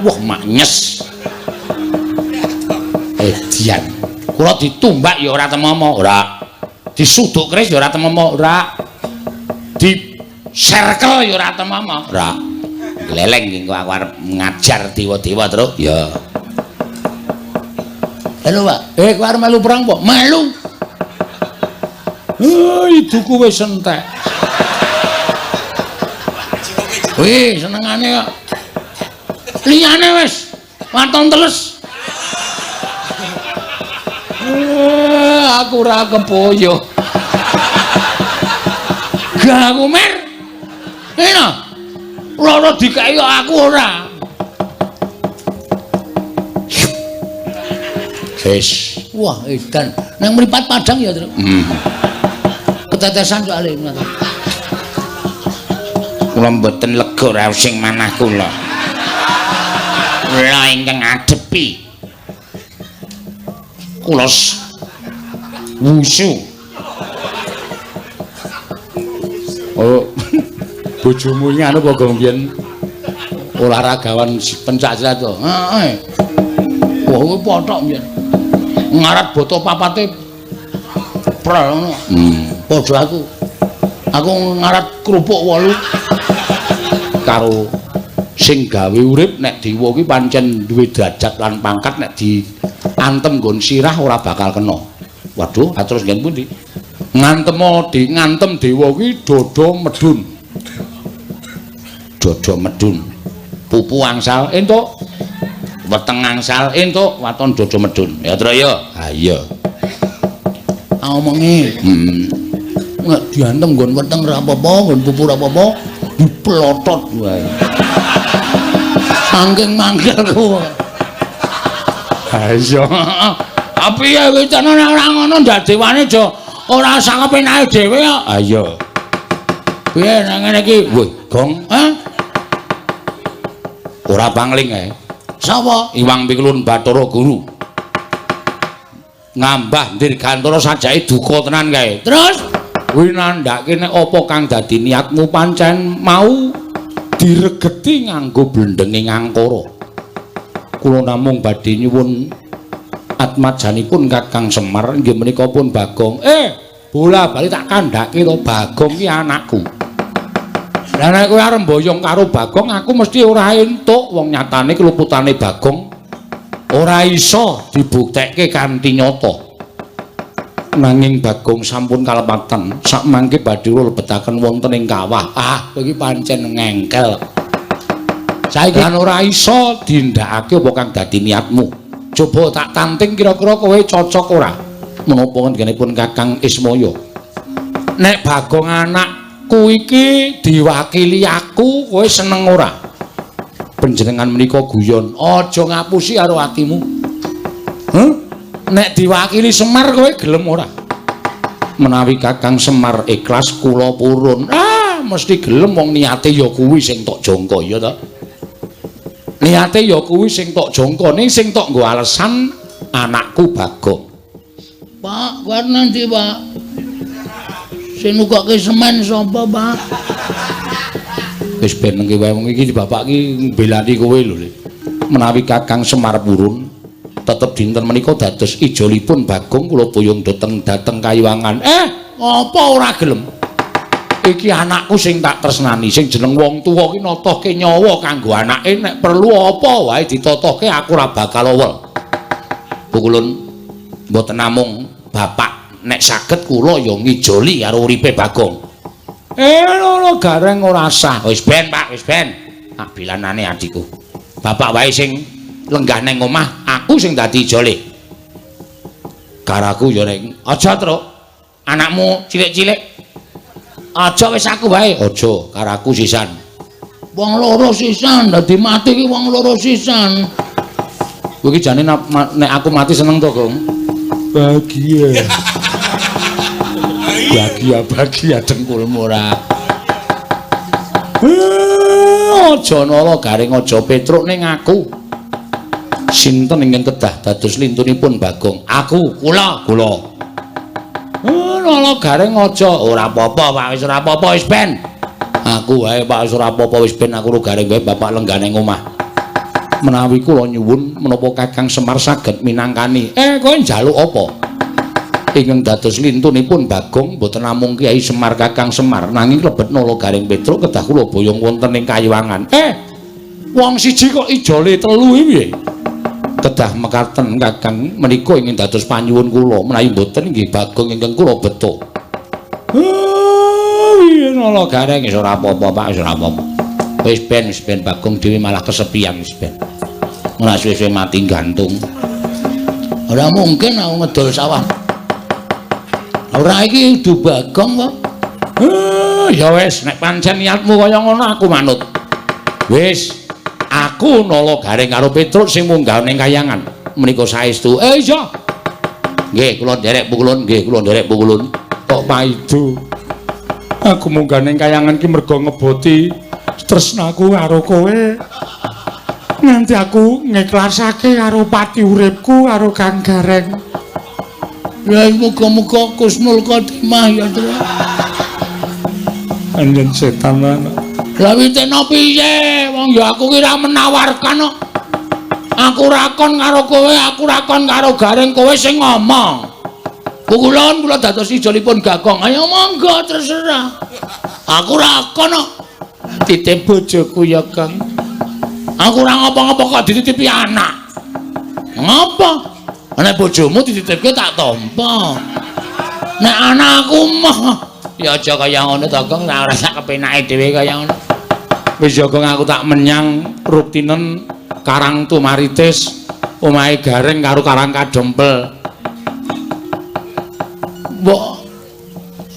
Wah, maknyes. Edian. Kula ditumbak ya ora temomo, ora. Disuduk keris ya ora temomo, ora. Di serkel ya ora temomo, ora. Gleleng iki aku arep ngajar dewa-dewa, Truk. Ya. Halo, Pak. Kowe arep melu perang apa? Melu. Iduku wis entek. Wih, senengane kok. Liyane wis waton teles. Aku ora kepoyo. Gak aku mer. Enak. Loro dikeki kok aku ora. Wis. Wah, edan. Nang mripat padang ya, Truk. Ketetesan soalé. Kula mboten lega raos sing manah kula. Kula ingkang ngadepi. Kula wusu. Oh. Bojomu iki anu apa gong biyen olahragawan pencak silat to? Heeh. Wah, kuwi pothok biyen. Ngarat boto papate prel ngono. Padha aku. Aku ngarat kerupuk 8 karo sing gawe urip nek dewa kuwi pancen duwe derajat lan pangkat nek diantem nggon sirah ora bakal kena. Waduh, terus nggen pundi? Ngantemo di ngantem dewa kuwi dada medhun. Dada medhun. Pupu angsal entuk. Weteng angsal entuk, waton dada medhun. Ya, Tru ya. Ha iya. Omongi. Nek diantem nggon weteng ora apa-apa, nggon pupu ora apa-apa, diplotot wae. Saking mangkelku. Ha iya. Tapi ya wis tenan ora ngono ndak dewane aja ora sak kepenake dhewe kok. Ha iya. Piye nang ngene iki? Wih, Gong. Hah? Ora pangling ae. Sapa? Iwang Pikulun Bathara Guru. Ngambah dirgantara sajake duka tenan kae. Terus kuwi nandhake nek apa kang dadi niatmu pancen mau diregeti nganggo blendenge ngangkara. Kula namung badhe nyuwun atmajanipun Kakang Semar inggih menika pun Bagong. Bola bali tak kandhake to Bagong ki anakku. Lah nek kowe arep mboyong karo Bagong aku mesti ora entuk, wong nyatane keluputane Bagong ora iso dibuktekke kanthi nyata. Nanging Bagong sampun kalepatan sakmangke badhe kula lebetaken wonten ing kawah. Ah, kowe iki pancen ngengkel. Saiki lan ora iso dindakake apa kang dadi niatmu. Coba tak tanting kira-kira kowe cocok ora? Menapa ngenipun Kakang Ismaya? Nek Bagong anakku iki diwakili aku, kowe seneng ora? Panjenengan menika guyon, aja ngapusi karo atimu. Huh? Nek diwakili Semar kowe gelem ora? Menawi Kakang Semar ikhlas kula purun. Ah, mesti gelem wong niate ya kuwi sing tok jangka ya ta. Niate ya kuwi sing tok jangka ning sing tok nggo alesan anakku Bagong. Pak, kowe nanti, Pak. Sing nukokke semen sapa, Pak? Wis ben nengke wae wong iki bapak iki mbelani kowe lho. Menawi Kakang Semar purun tetep dinten menika dados ijolipun Bagong kula boyong dhateng Kayuwangan. Apa ora gelem? Iki anakku sing tak tresnani, sing jeneng wong tuwa ki notohke nyawa kanggo anake, nek perlu apa wae ditotohke aku ora bakal owel. Pukulun mboten namung bapak nek saged kula ya ngijoli karo uripe Bagong. Lho gareng ora sah. Wis ben, Pak, wis ben. Tak bilanane adikku. Bapak wae sing lenggah nang omah, aku sing dadi ijole. Karaku ya nek aja, Truk. Anakmu cilik-cilik. Aja wis aku wae. Aja, karaku sisan. Wong loro sisan, dadi mati ki wong loro sisan. Kowe iki jane nek aku mati seneng to, Gong? Bahagia. Bahagia, bahagia dengkulmu ora. Aja Nala Gareng, aja Petruk ning aku. Sinten ingkang kedah dados lintunipun Bagong? Aku, kula, kula. Nala Gareng aja ora apa-apa, Pak, wis ora apa-apa wis ben. Aku wae Pak wis ora apa-apa wis ben aku ro Gareng wae bapak lenggane omah. Menawi kula nyuwun menapa Kakang Semar saged minangkani. Kowe njaluk apa? Ingkang dados lintunipun Bagong mboten namung Kyai Semar Kakang Semar nanging lebet Nala Gareng Petruk kedah kula boyong wonten ing Kayiwangan. Wong siji kok ijole telu iki piye? Kedah mekaten Kakang menika ingkang dados panyuwun kula menawi mboten inggih Bagong ingkang kula beto. Piye Nala Gareng wis ora apa-apa Pak wis ora apa-apa. Wis ben Bagong dhewe malah kesepian wis ben. Ora suwe-suwe mati gantung. Ora mungkin aku ngedol sawah. Ora iki kudu Bagong kok. Ya wis nek pancen niatmu kaya ngono aku manut. Wis, aku Nala Gareng karo Petruk sing munggah ning kayangan. Menika saestu. Iya. Nggih, kula nderek pukulun, nggih, kula nderek pukulun. Kok paido. Aku munggah ning kayangan ki mergo ngeboti tresnaku karo kowe. Nganti aku ngiklasake karo pati uripku karo Kang Gareng. Ya muga-muga kusnul khotimah ya, Tru. Anjen setan lan. Lah witena piye? Wong ya aku ki ora menawarkan kok. Aku rakon karo kowe, aku rakon karo Gareng, kowe sing ngomong. Pukulun kula dados ijolipun Bagong. Ayo monggo terserah. Aku rakon kok. Titip bojoku ya, Kang. Aku ora ngapa-ngapa kok dititipi anak. Ngapa? Nek bojomu dititipke tak tampa. Nek anakku mah ya aja kaya ngono to, Gong, ora sak kepenake dhewe kaya ngono. Wis ya Gong, aku tak menyang Ruktinen Karang Tumaritis omahe Gareng karo Karang Kadempel. Mbok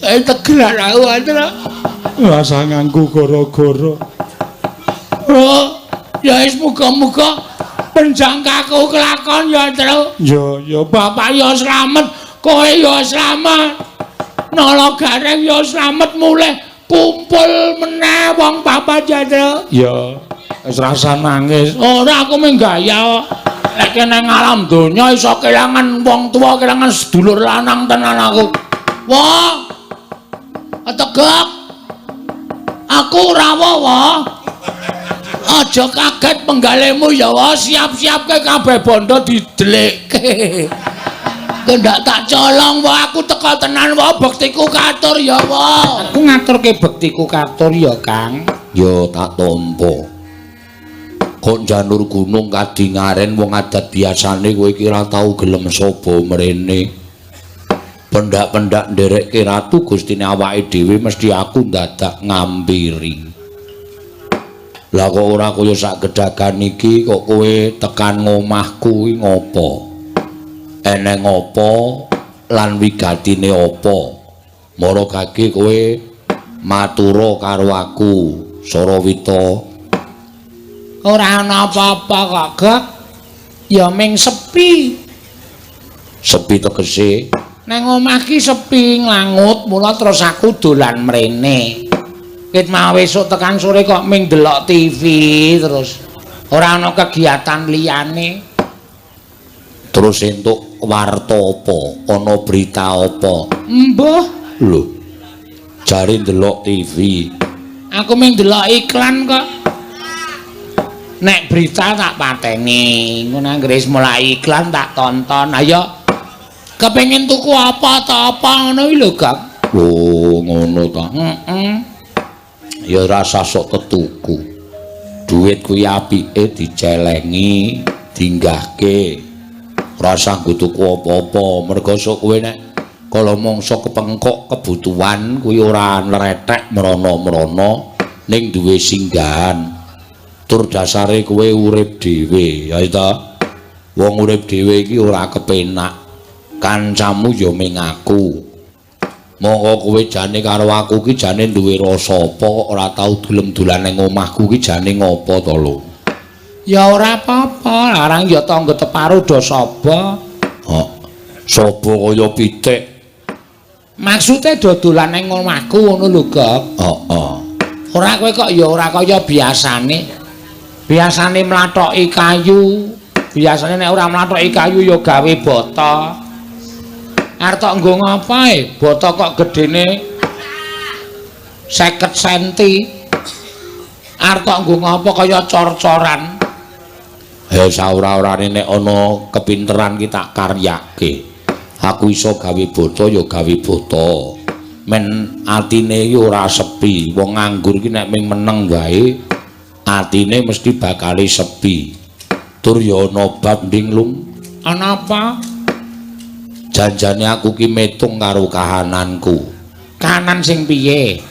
tegelan aku Andra. Rasa nganggo gara-gara. Oh, ya wis muga-muga penjangkaku kelakon ya, Tru. Ya, ya bapak ya slamet, kowe ya slamet. Nala Gareng ya slamet mulih kumpul meneh wong papat ya, Tru. Ya, wis rasa nangis. Ora aku mung gaya kok. Nek kene alam donya iso kelangan wong tuwa, kelangan sedulur lanang tenan aku. Wah. Tegak. Aku ora wawa. Aja kaget penggalemu ya, wah. Siap-siapke kabeh bondo didelikke. Kendak tak colong, wah aku teko tenan, wah bektiku katur ya, wah. Aku ngaturke bektiku katur ya, Kang. Ya tak tampa. Kok janur gunung kadingaren wong adat biasane kowe iki ora tau gelem saba mrene. Pendak-pendak nderekke ratu gustine awake dhewe mesti aku ndadak ngampiri. Lah kok ora kaya sak gedagan iki kok kowe tekan ngomahku iki ngopo? Eneng apa lan wigatine apa? Mara gage kowe matura karo aku, Sarawita. Ora ana apa-apa kok, Gek. Ya ming sepi. Sepi tegese nang omah ki sepi nglangut, mula terus aku dolan mrene. Ket mau esuk tekan sore kok ming delok TV terus. Ora ana kegiatan liyane. Terus entuk warta apa? Ana berita apa? Embuh. Lho. Jare ndelok TV. Aku ming ndelok iklan kok. Nek berita tak pateni, ngono anggere wis mulai iklan tak tonton. Ayo kepengin tuku apa ta apa ngono iki lho, Gak. Oh, ngono ta. Heeh. Ya rasa sok tetuku. Duit kuwi apike dicelengi, dinggahke. Rasa nggo tuku apa-apa, mergo sok kowe nek kala mangsa kepengkok kebutuhan kuwi ora nretek mrono-mrono ning duwe singgahan. Tur dasare kowe urip dhewe, ya ta. Wong urip dhewe iki ora kepenak. Kancamu ya ming aku. Monggo kowe jane karo aku ki jane duwe rasa apa kok ora tau gelem dolan ning omahku ki jane ngopo to lho. Ya ora apa-apa, larang ya tangga teparo do saba. Oh, saba kaya pitik. Maksude do dolan ning omahku ngono lho, Gok. Heeh. Ora kowe kok ya ora kaya biasane. Biasane mlathoki kayu. Biasane nek ora mlathoki kayu ya gawe bata. Arep tok nggo ngapa e? Bata kok gedene 50 senti. Arep tok nggo ngapa kaya cor-coran. Ya saora-orane nek ana kepinteran ki tak karyake. Aku iso gawe bata ya gawe bata. Men atine iki ora sepi. Wong nganggur ki nek ming meneng wae atine mesti bakale sepi. Tur ya ana bab nding lung. Ana apa? Janjane aku ki metung karo kahananku. Kahanan sing piye?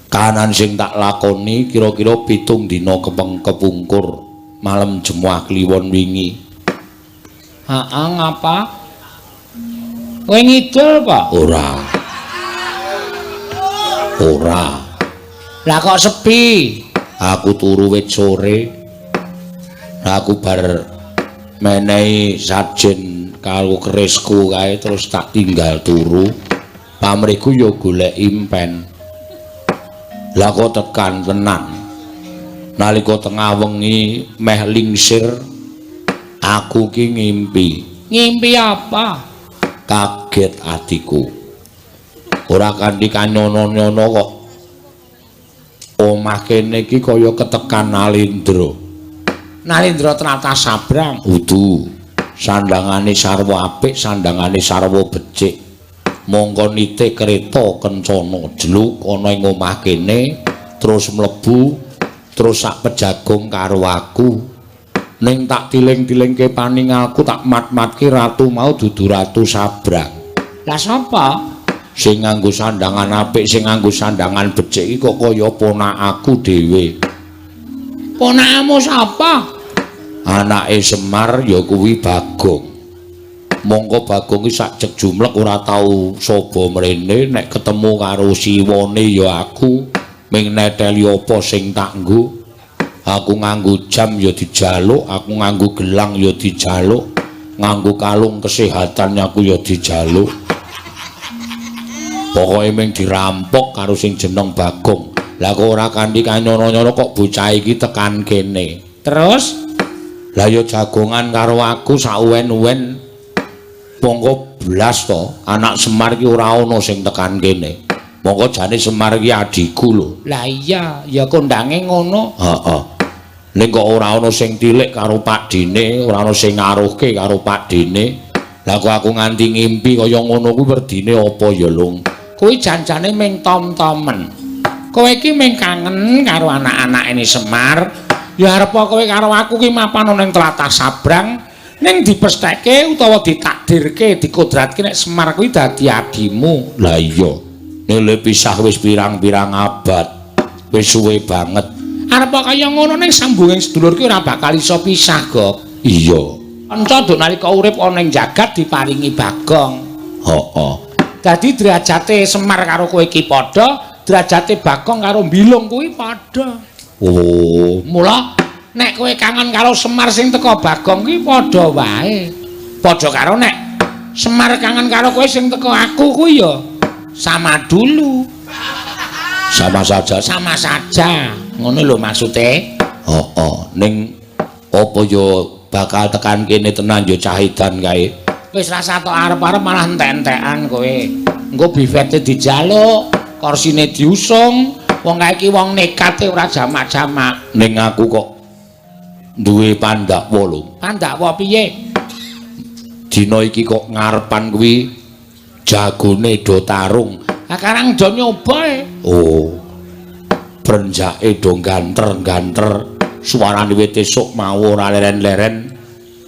Kahanan sing tak lakoni kira-kira 7 dina kepungkur. Malem Jemuah Kliwon wingi. Heeh, ngapa? Kowe ngidul apa? Ora. Ora. Lah kok sepi? Aku turu wit sore. Aku bar menehi sajen karo kerisku kae terus tak tinggal turu. Pamrihku ya golek impen. Lah kok tekan tenan. Nalika tengah wengi meh lingsir aku ki ngimpi. Ngimpi apa? Kaget atiku. Ora kanthi kanyono-nyono kok omah kene iki kaya ketekan Nalindra. Nalindra tlatah Sabrang. Udu. Sandangane sarwa apik, sandangane sarwa becik. Mongko nite kereta kencana jluk ana ing omah kene terus mlebu terus sak pejagong karo aku. Ning tak tiling-tilingke paningalku tak mat-matke ratu mau dudu ratu Sabrang. Lah sapa? Sing nganggo sandangan apik, sing nganggo sandangan becik iki kok kaya ponakaku dhewe. Ponakmu sapa? Anake Semar ya kuwi Bagong. Mongko Bagong iki sak jek jumlek ora tau saba mrene, nek ketemu karo siwane ya aku ming neteli apa sing tak nggo. Aku nganggo jam ya dijaluk, aku nganggo gelang ya dijaluk, nganggo kalung kesehatan aku ya dijaluk. Pokoke ming dirampok karo sing jeneng Bagong. Lah kok ora kanthi kanyono-nyono kok bocah iki tekan kene. Terus? Lah ya jagongan karo aku sauwen-uwen. Mongko blas to, anak Semar iki ora ana sing tekan kene. Mongko jane Semar iki adhiku lho. Lah iya, ya kondange ngono. Heeh. Ning kok ora ana sing tilik karo pakdine, ora ana sing ngaruhke karo pakdine. Lah kok aku nganti ngimpi kaya ngono kuwi werdine apa ya, Lung? Kuwi janjane ming tom-tomen. Kowe iki ming kangen karo anak-anake Semar. Ya arep kowe karo aku ki mapan ana ning tlatah Sabrang, ning dipestheke utawa ditakdirke, dikodratke nek Semar kuwi dadi adimu. Lah iya. Nile pisah wis pirang-pirang abad. Wis suwe banget. Arep kaya ngono ning sambunging sedulur ki ora bakal iso pisah, Gok. Iya. Kanca nduk nalika urip ana ing jagat diparingi Bagong. Heeh. Dadi derajate Semar karo kowe iki padha, derajate Bagong karo Bilung kuwi padha. Oh, mula nek kowe kangen karo Semar sing teka Bagong kuwi padha wae. Padha karo nek Semar kangen karo kowe sing teka aku kuwi ya sama dulu. Sama saja, sama saja. Ngono lho maksude. Heeh, ning apa ya bakal tekan kene tenan ya cah edan kae. Wis rasa tok arep-arep malah entek-entekan kowe. Engko bifete dijaluk, korsine diusung. Wong kae iki wong nekate ora jamak-jamak. Ning aku kok duwe pandakwa lho. Pandakwa piye? Dina iki kok ngarepan kuwi jagone do tarung. Lah karang do nyoba e. Oh. Brenjake do ganter-ganter, suarane wit esuk mau ora leren-leren.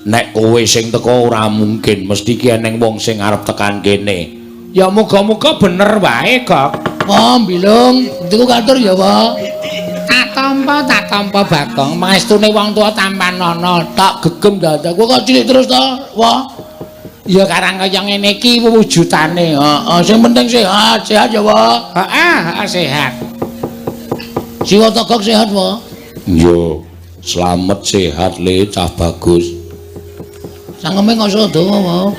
Nek kowe sing teka ora mungkin, mesti ki eneng wong sing arep tekan kene. Ya muga-muga bener wae, Gok. Oh, Bilung, niku katur ya, Pak. Tak tampa Bagong. Mangestune wong tuwa tampanana, tak gegem dadak. Kowe kok cilik terus to, Wah? Ya karang kaya ngene iki wujudane. Heeh, sing penting sehat, sehat ya, Pak. Heeh, heeh sehat. Siwa Togok sehat, Pak? Iya. Slamet sehat le cah bagus. Cangkeme kok iso dawa wae.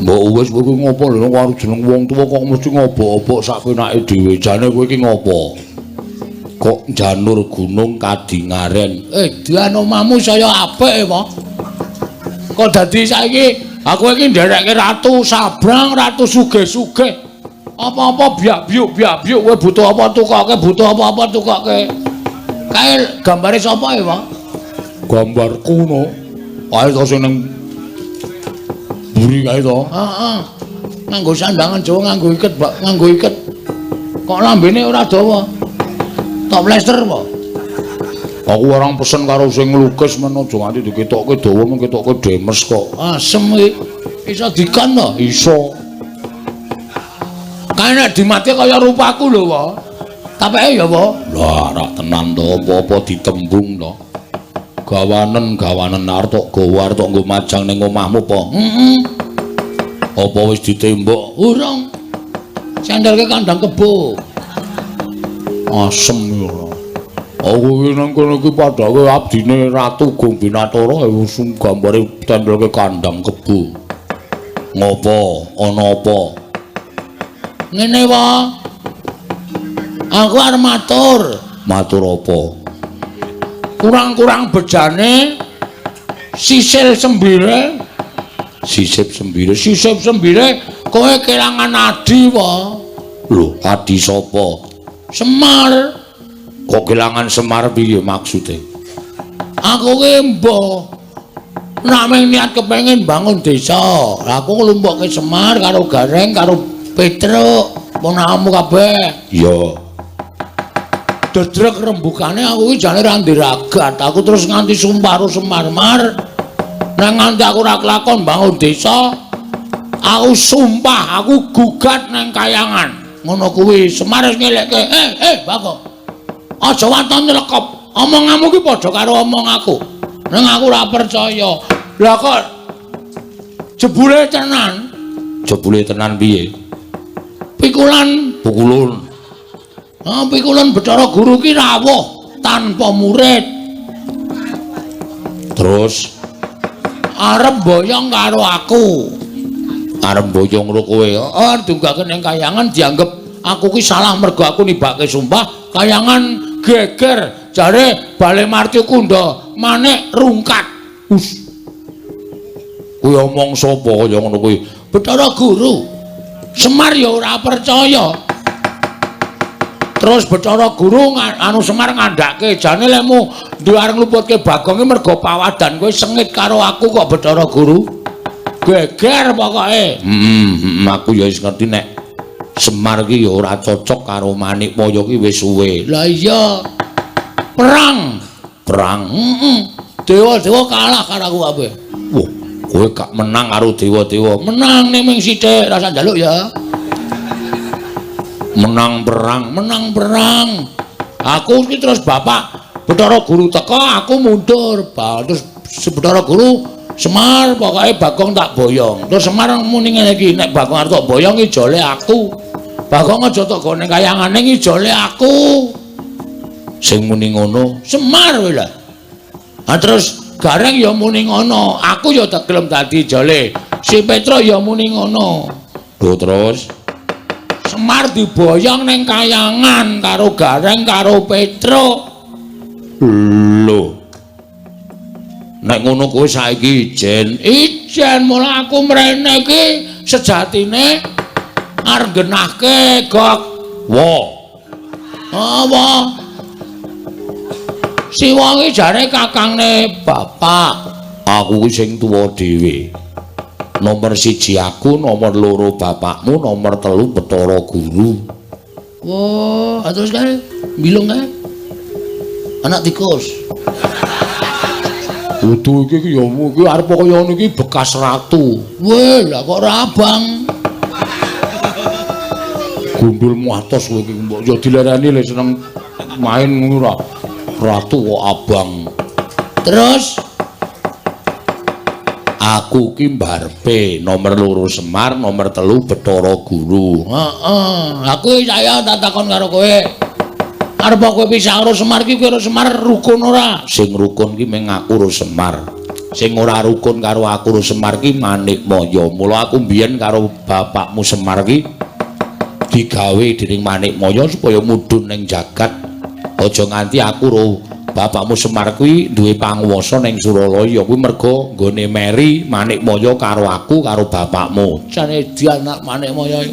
Mbok wis kowe ngopo lho karo jeneng wong tuwa kok mesti ngobok-obok sak penake dhewe. Jane kowe iki ngopo? Kok janur gunung kadingaren. Edan omahmu saya apik e, Pak. Kok dadi saiki aku iki nderekke ratu sabrang, ratu sugih-sugih. Apa-apa biak-biuk biak-biuk kowe butuh apa tukoke, butuh apa-apa tukoke. Kae gambare sapa e, Pak? Gambarku no. Kae to sing ning mburi kae to. Heeh. Nganggo sandangan Jawa, nganggo iket, Pak, nganggo iket. Kok lambene ora dawa? Tok plester apa? Aku orang pesen karo sing nglukis men aja nganti diketokke dawa, men ketokke demes kok. Asem iki. Iso dikon to? Iso. Kae nek dimati kaya rupaku lho, Pak. Tapeke ya, Pak. Lah, rak tenan to, apa-apa ditembung to. Gawanen-gawanen arep tok gawa arep tok nggo majang ning omahmu apa? Heeh. Apa wis ditembok? Urung. Sendelke kandang kebo. Asem ya ora. Aku iki nang kono iki padake abdine Ratu Gombinatara wis gambare tempelke kandang kebo. Ngopo? Ana apa? Ngene wae. Aku arep matur. Matur apa? Kurang-kurang bejane sisil sembire, sisip sembire, sisip sembire kowe kelangan adi wae. Lho, adi sapa? Semar. Kok kelangan Semar piye maksude? Aku ki mbah. Nek mung niat kepengin bangun desa, aku nglumpukke Semar karo Gareng karo Petruk, ponakanmu kabeh. Iya. Dedrek rembugane aku iki jane ra ndiragat. Aku terus nganti sumpah karo Semar Mar. Nek nganti aku ora kelakon bangun desa, aku sumpah aku gugat nang kayangan. Ngono kuwi Semar wis ngelekke, Bagong. Aja waton nylekop. Omonganmu ki padha karo omong aku. Nang aku ora percaya. Lah kok jebule tenan? Jebule tenan piye? Pikulan pukulun. Ah, pikulan Bathara Guru ki rawuh tanpa murid. Terus arep boyong karo aku. Arep boyong karo kowe. Heeh, dunggake ning kayangan dianggep aku ki salah mergo aku nibake sumpah. Kayangan geger jare Bale Marti Kunda manik rungkat. Us. Kuwi omong sapa kaya ngono kuwi? Bathara Guru. Semar ya ora percaya. Terus Bathara Guru anu Semar ngandhake jane lemu duwe arep ngluputke Bagong ki mergo pawadan kowe sengit karo aku kok Bathara Guru. Geger pokoke. Aku ya wis ngerti nek Semar ki ya ora cocok karo Manikmaya ki wis suwe. Lah iya. Perang. Perang. Heeh. Dewa-dewa kalah karo aku kabeh. Wah, kowe gak menang karo dewa-dewa. Menang ning ming sithik, rasa njaluk ya. Menang perang, menang perang. Aku iki terus bapak Bathara Guru teka, aku mundur. Terus Bathara Guru Semar pokoke Bagong tak boyong. Terus Semar muni ngene iki, nek Bagong arep tak boyong ijole aku. Bagong aja tok gone kayangane ijole aku. Sing muni ngono Semar kowe lah. Ha terus Gareng ya muni ngono, aku ya tak gelem dadi ijole. Si Petruk ya muni ngono. Lho terus Semar diboyong ning kayangan karo Gareng karo Petruk. Lho. Nek ngono kowe saiki ijen. Ijen mula aku mrene iki sejatine arep genahke gok. Wa. Apa? Siwa iki jare kakangne bapak. Aku ki sing tuwa dhewe. Nomor 1 aku, nomor 2 bapakmu, nomor 3 Bathara Guru. Wah, terus kae bilung kae. Anak tikus. Kudu iki ya iki arep kaya ngono iki bekas ratu. Weh, lah kok ora abang. Gundulmu atos kowe iki mbok ya dilereni le seneng main ngono ora. Ratu kok abang. Terus aku ki mbarepe nomor 2 Semar, nomor 3 Bathara Guru. Heeh, aku saya tak takon karo kowe. Arep kowe pisah karo Semar ki kowe karo Semar rukun ora? Sing rukun ki mung aku karo Semar. Sing ora rukun karo aku karo Semar ki Manikmaya. Mula aku mbiyen karo bapakmu Semar ki digawe dening Manikmaya supaya mudhun ning jagat. Aja nganti aku karo bapakmu Semar kuwi duwe panguwasa ning Suralaya. Kuwi merga nggone meri Manikmaya karo aku karo bapakmu. Jane anak Manikmaya.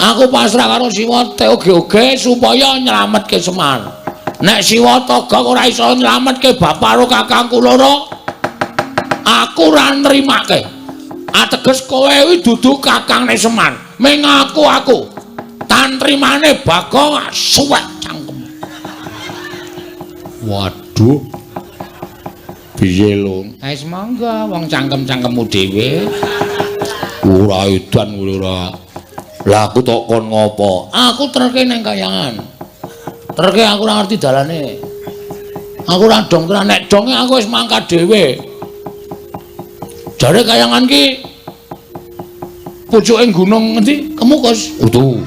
Aku pasrah karo Siwa oge-oge supaya nyelametke Semar. Nek Siwa Togog ora iso nyelametke bapak karo kakangku loro, aku ora nrimake. Ateges kowe kuwi dudu kakangne Semar. Ming aku. Tantrimane Bagong suwek cangkem. Waduh. Piye lho? Wis monggo wong cangkem-cangkemmu dhewe. Ora edan kowe ora. Lah aku tok kon ngopo? Aku terke ning kayangan. Terke aku ora ngerti dalane. Aku ora dong tenan, nek donge aku wis mangkat dhewe. Jare kayangan ki pucuke gunung ngendi? Kemukus. Utuh.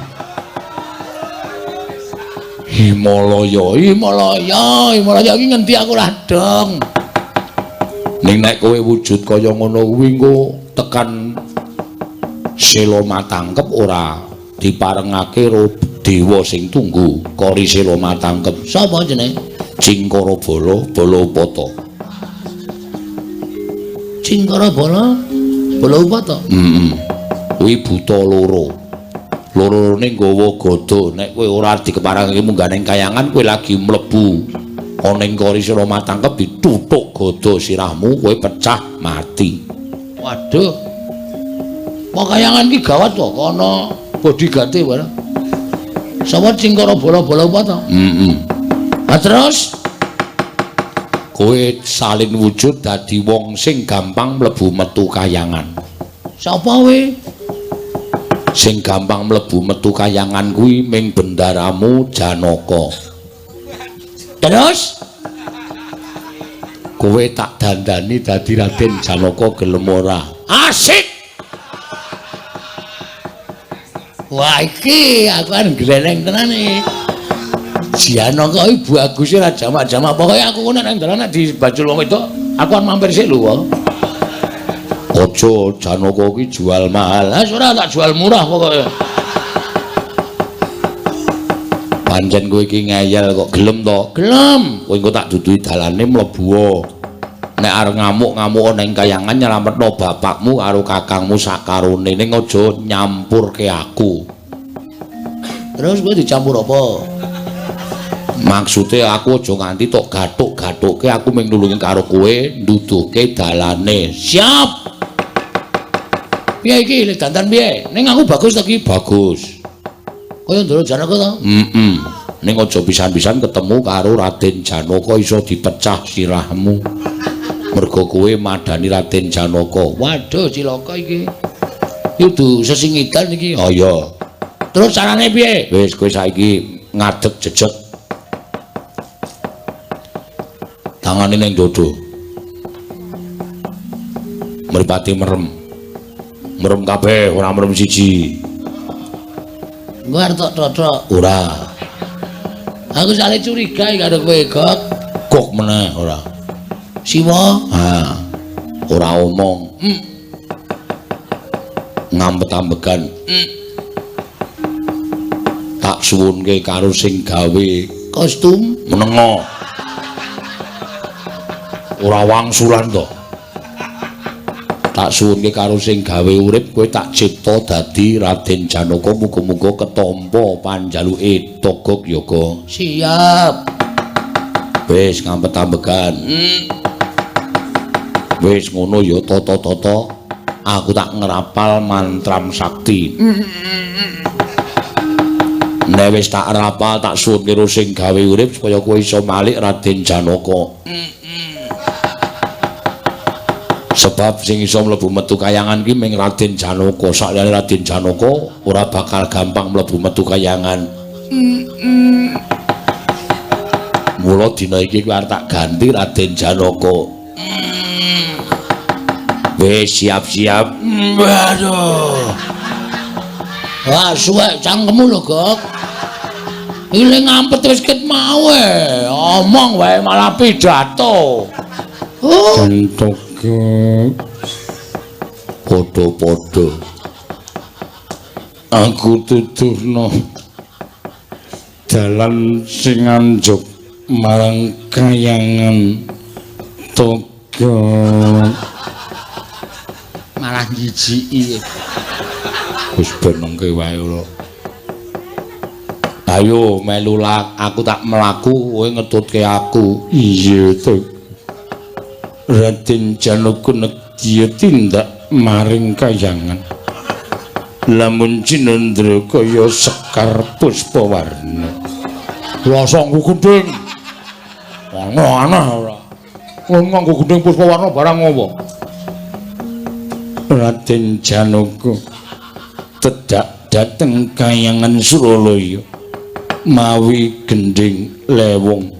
Himalaya, Himalaya, Himalaya iki ngendi aku ora dong. Ning nek kowe wujud kaya ngono kuwi engko tekan Sela Matangkep ora diparengake karo dewa sing tunggu kori Sela Matangkep. Sapa jenenge? Cingkara Bala, Bala Upata. Cingkara Bala, Bala Upata. Heeh. Kuwi buta loro. Loro-lorone nggawa gada. Nek kowe ora dikeparengake munggah ning kayangan, kowe lagi mlebu ana ing kori Sela Matangkep dituthuk gada sirahmu, kowe pecah mati. Waduh. Wong kayangan ki gawat to, kono bodyguard-e barang. Sapa Cingkara Bala Bala Upata? Heeh. Lah terus kowe salin wujud dadi wong sing gampang mlebu metu kayangan. Sapa kowe? Sing gampang mlebu metu kayangan kuwi ming bendaramu Janaka. Terus kowe tak dandani dadi Raden Janaka gelem ora? Asik. Wah iki aku kan gleneng tenan iki. Janaka iki baguse ra jamak-jamak. Pokoke aku ngono nek dalan nek dibajul wong wedok, aku kan mampir sik lho wae. Aja Janaka iki jual mahal. Lah ora tak jual murah pokoke. Pancen kowe iki ngeyel kok gelem to? Gelem. Kowe engko tak duduhi dalane mlebu. Nek arep ngamuk-ngamuk ning kayangan nyelametno bapakmu karo kakangmu sakarone, ning aja nyampurke aku. Terus kowe dicampur apa? Maksude aku aja nganti tok gathuk-gathukke, aku mung nulungi karo kowe nduduhke dalane. Siap. Piye iki le dandan piye? Ning aku bagus to iki? Bagus. Kaya Ndara Janaka to? Heeh. Ning aja pisan-pisan ketemu karo Raden Janaka iso dipecah sirahmu. Mergo kowe madani Raden Janaka. Waduh cilaka iki. Kudu sesingitan iki. Oh iya. Terus carane piye? Wis kowe saiki ngadeg jejeg. Tangane ning dodo. Mripate merem. Merem kabeh, ora merem siji. Engko arep tok totok. Ora. Aku sale curiga iki karo kowe, Gok. Gok meneh ora. Siwa, ha. Ora omong. Ngampet-ambegan. Tak suwunke karo sing gawe kostum menengo. Ora wangsulan to. Tak suwunke karo sing gawe urip kowe tak cipta dadi Raden Janaka, muga-muga ketampa panjaluke Togog Yoga. Siap. Wis ngampet-ambegan. Wis ngono ya tata-tata, aku tak ngrapal mantram sakti. Nek wis tak rapal tak suwun karo sing gawe urip supaya kowe iso malik Raden Janaka. Sebab sing iso mlebu metu kayangan ki ming Raden Janaka. Sakliyane Raden Janaka ora bakal gampang mlebu metu kayangan. Mula dina iki kowe arep tak ganti Raden Janaka. Wis siap-siap. Waduh. Wah, suwek cangkemmu lho, Gok. Ile ngampet wis ket mau e. Omong wae malah pidato. Oh, Jantaka padha-padha. Aku tuturno dalan sing anjuk marang kayangan Toga. Malah jijiki. Wis ben mengke wae ora. Ayo melu lak, aku tak mlaku, kowe ngetutke aku. Iya to. Raden Janaka nedya tindak maring kayangan. Lamun cinendra kaya sekar puspawarna. Rasa nggo gendhing. Aneh-aneh ora. Kowe nganggo gendhing puspawarna barang apa? Raden Janaka tedak dhateng kayangan Suralaya mawi gendhing lewung.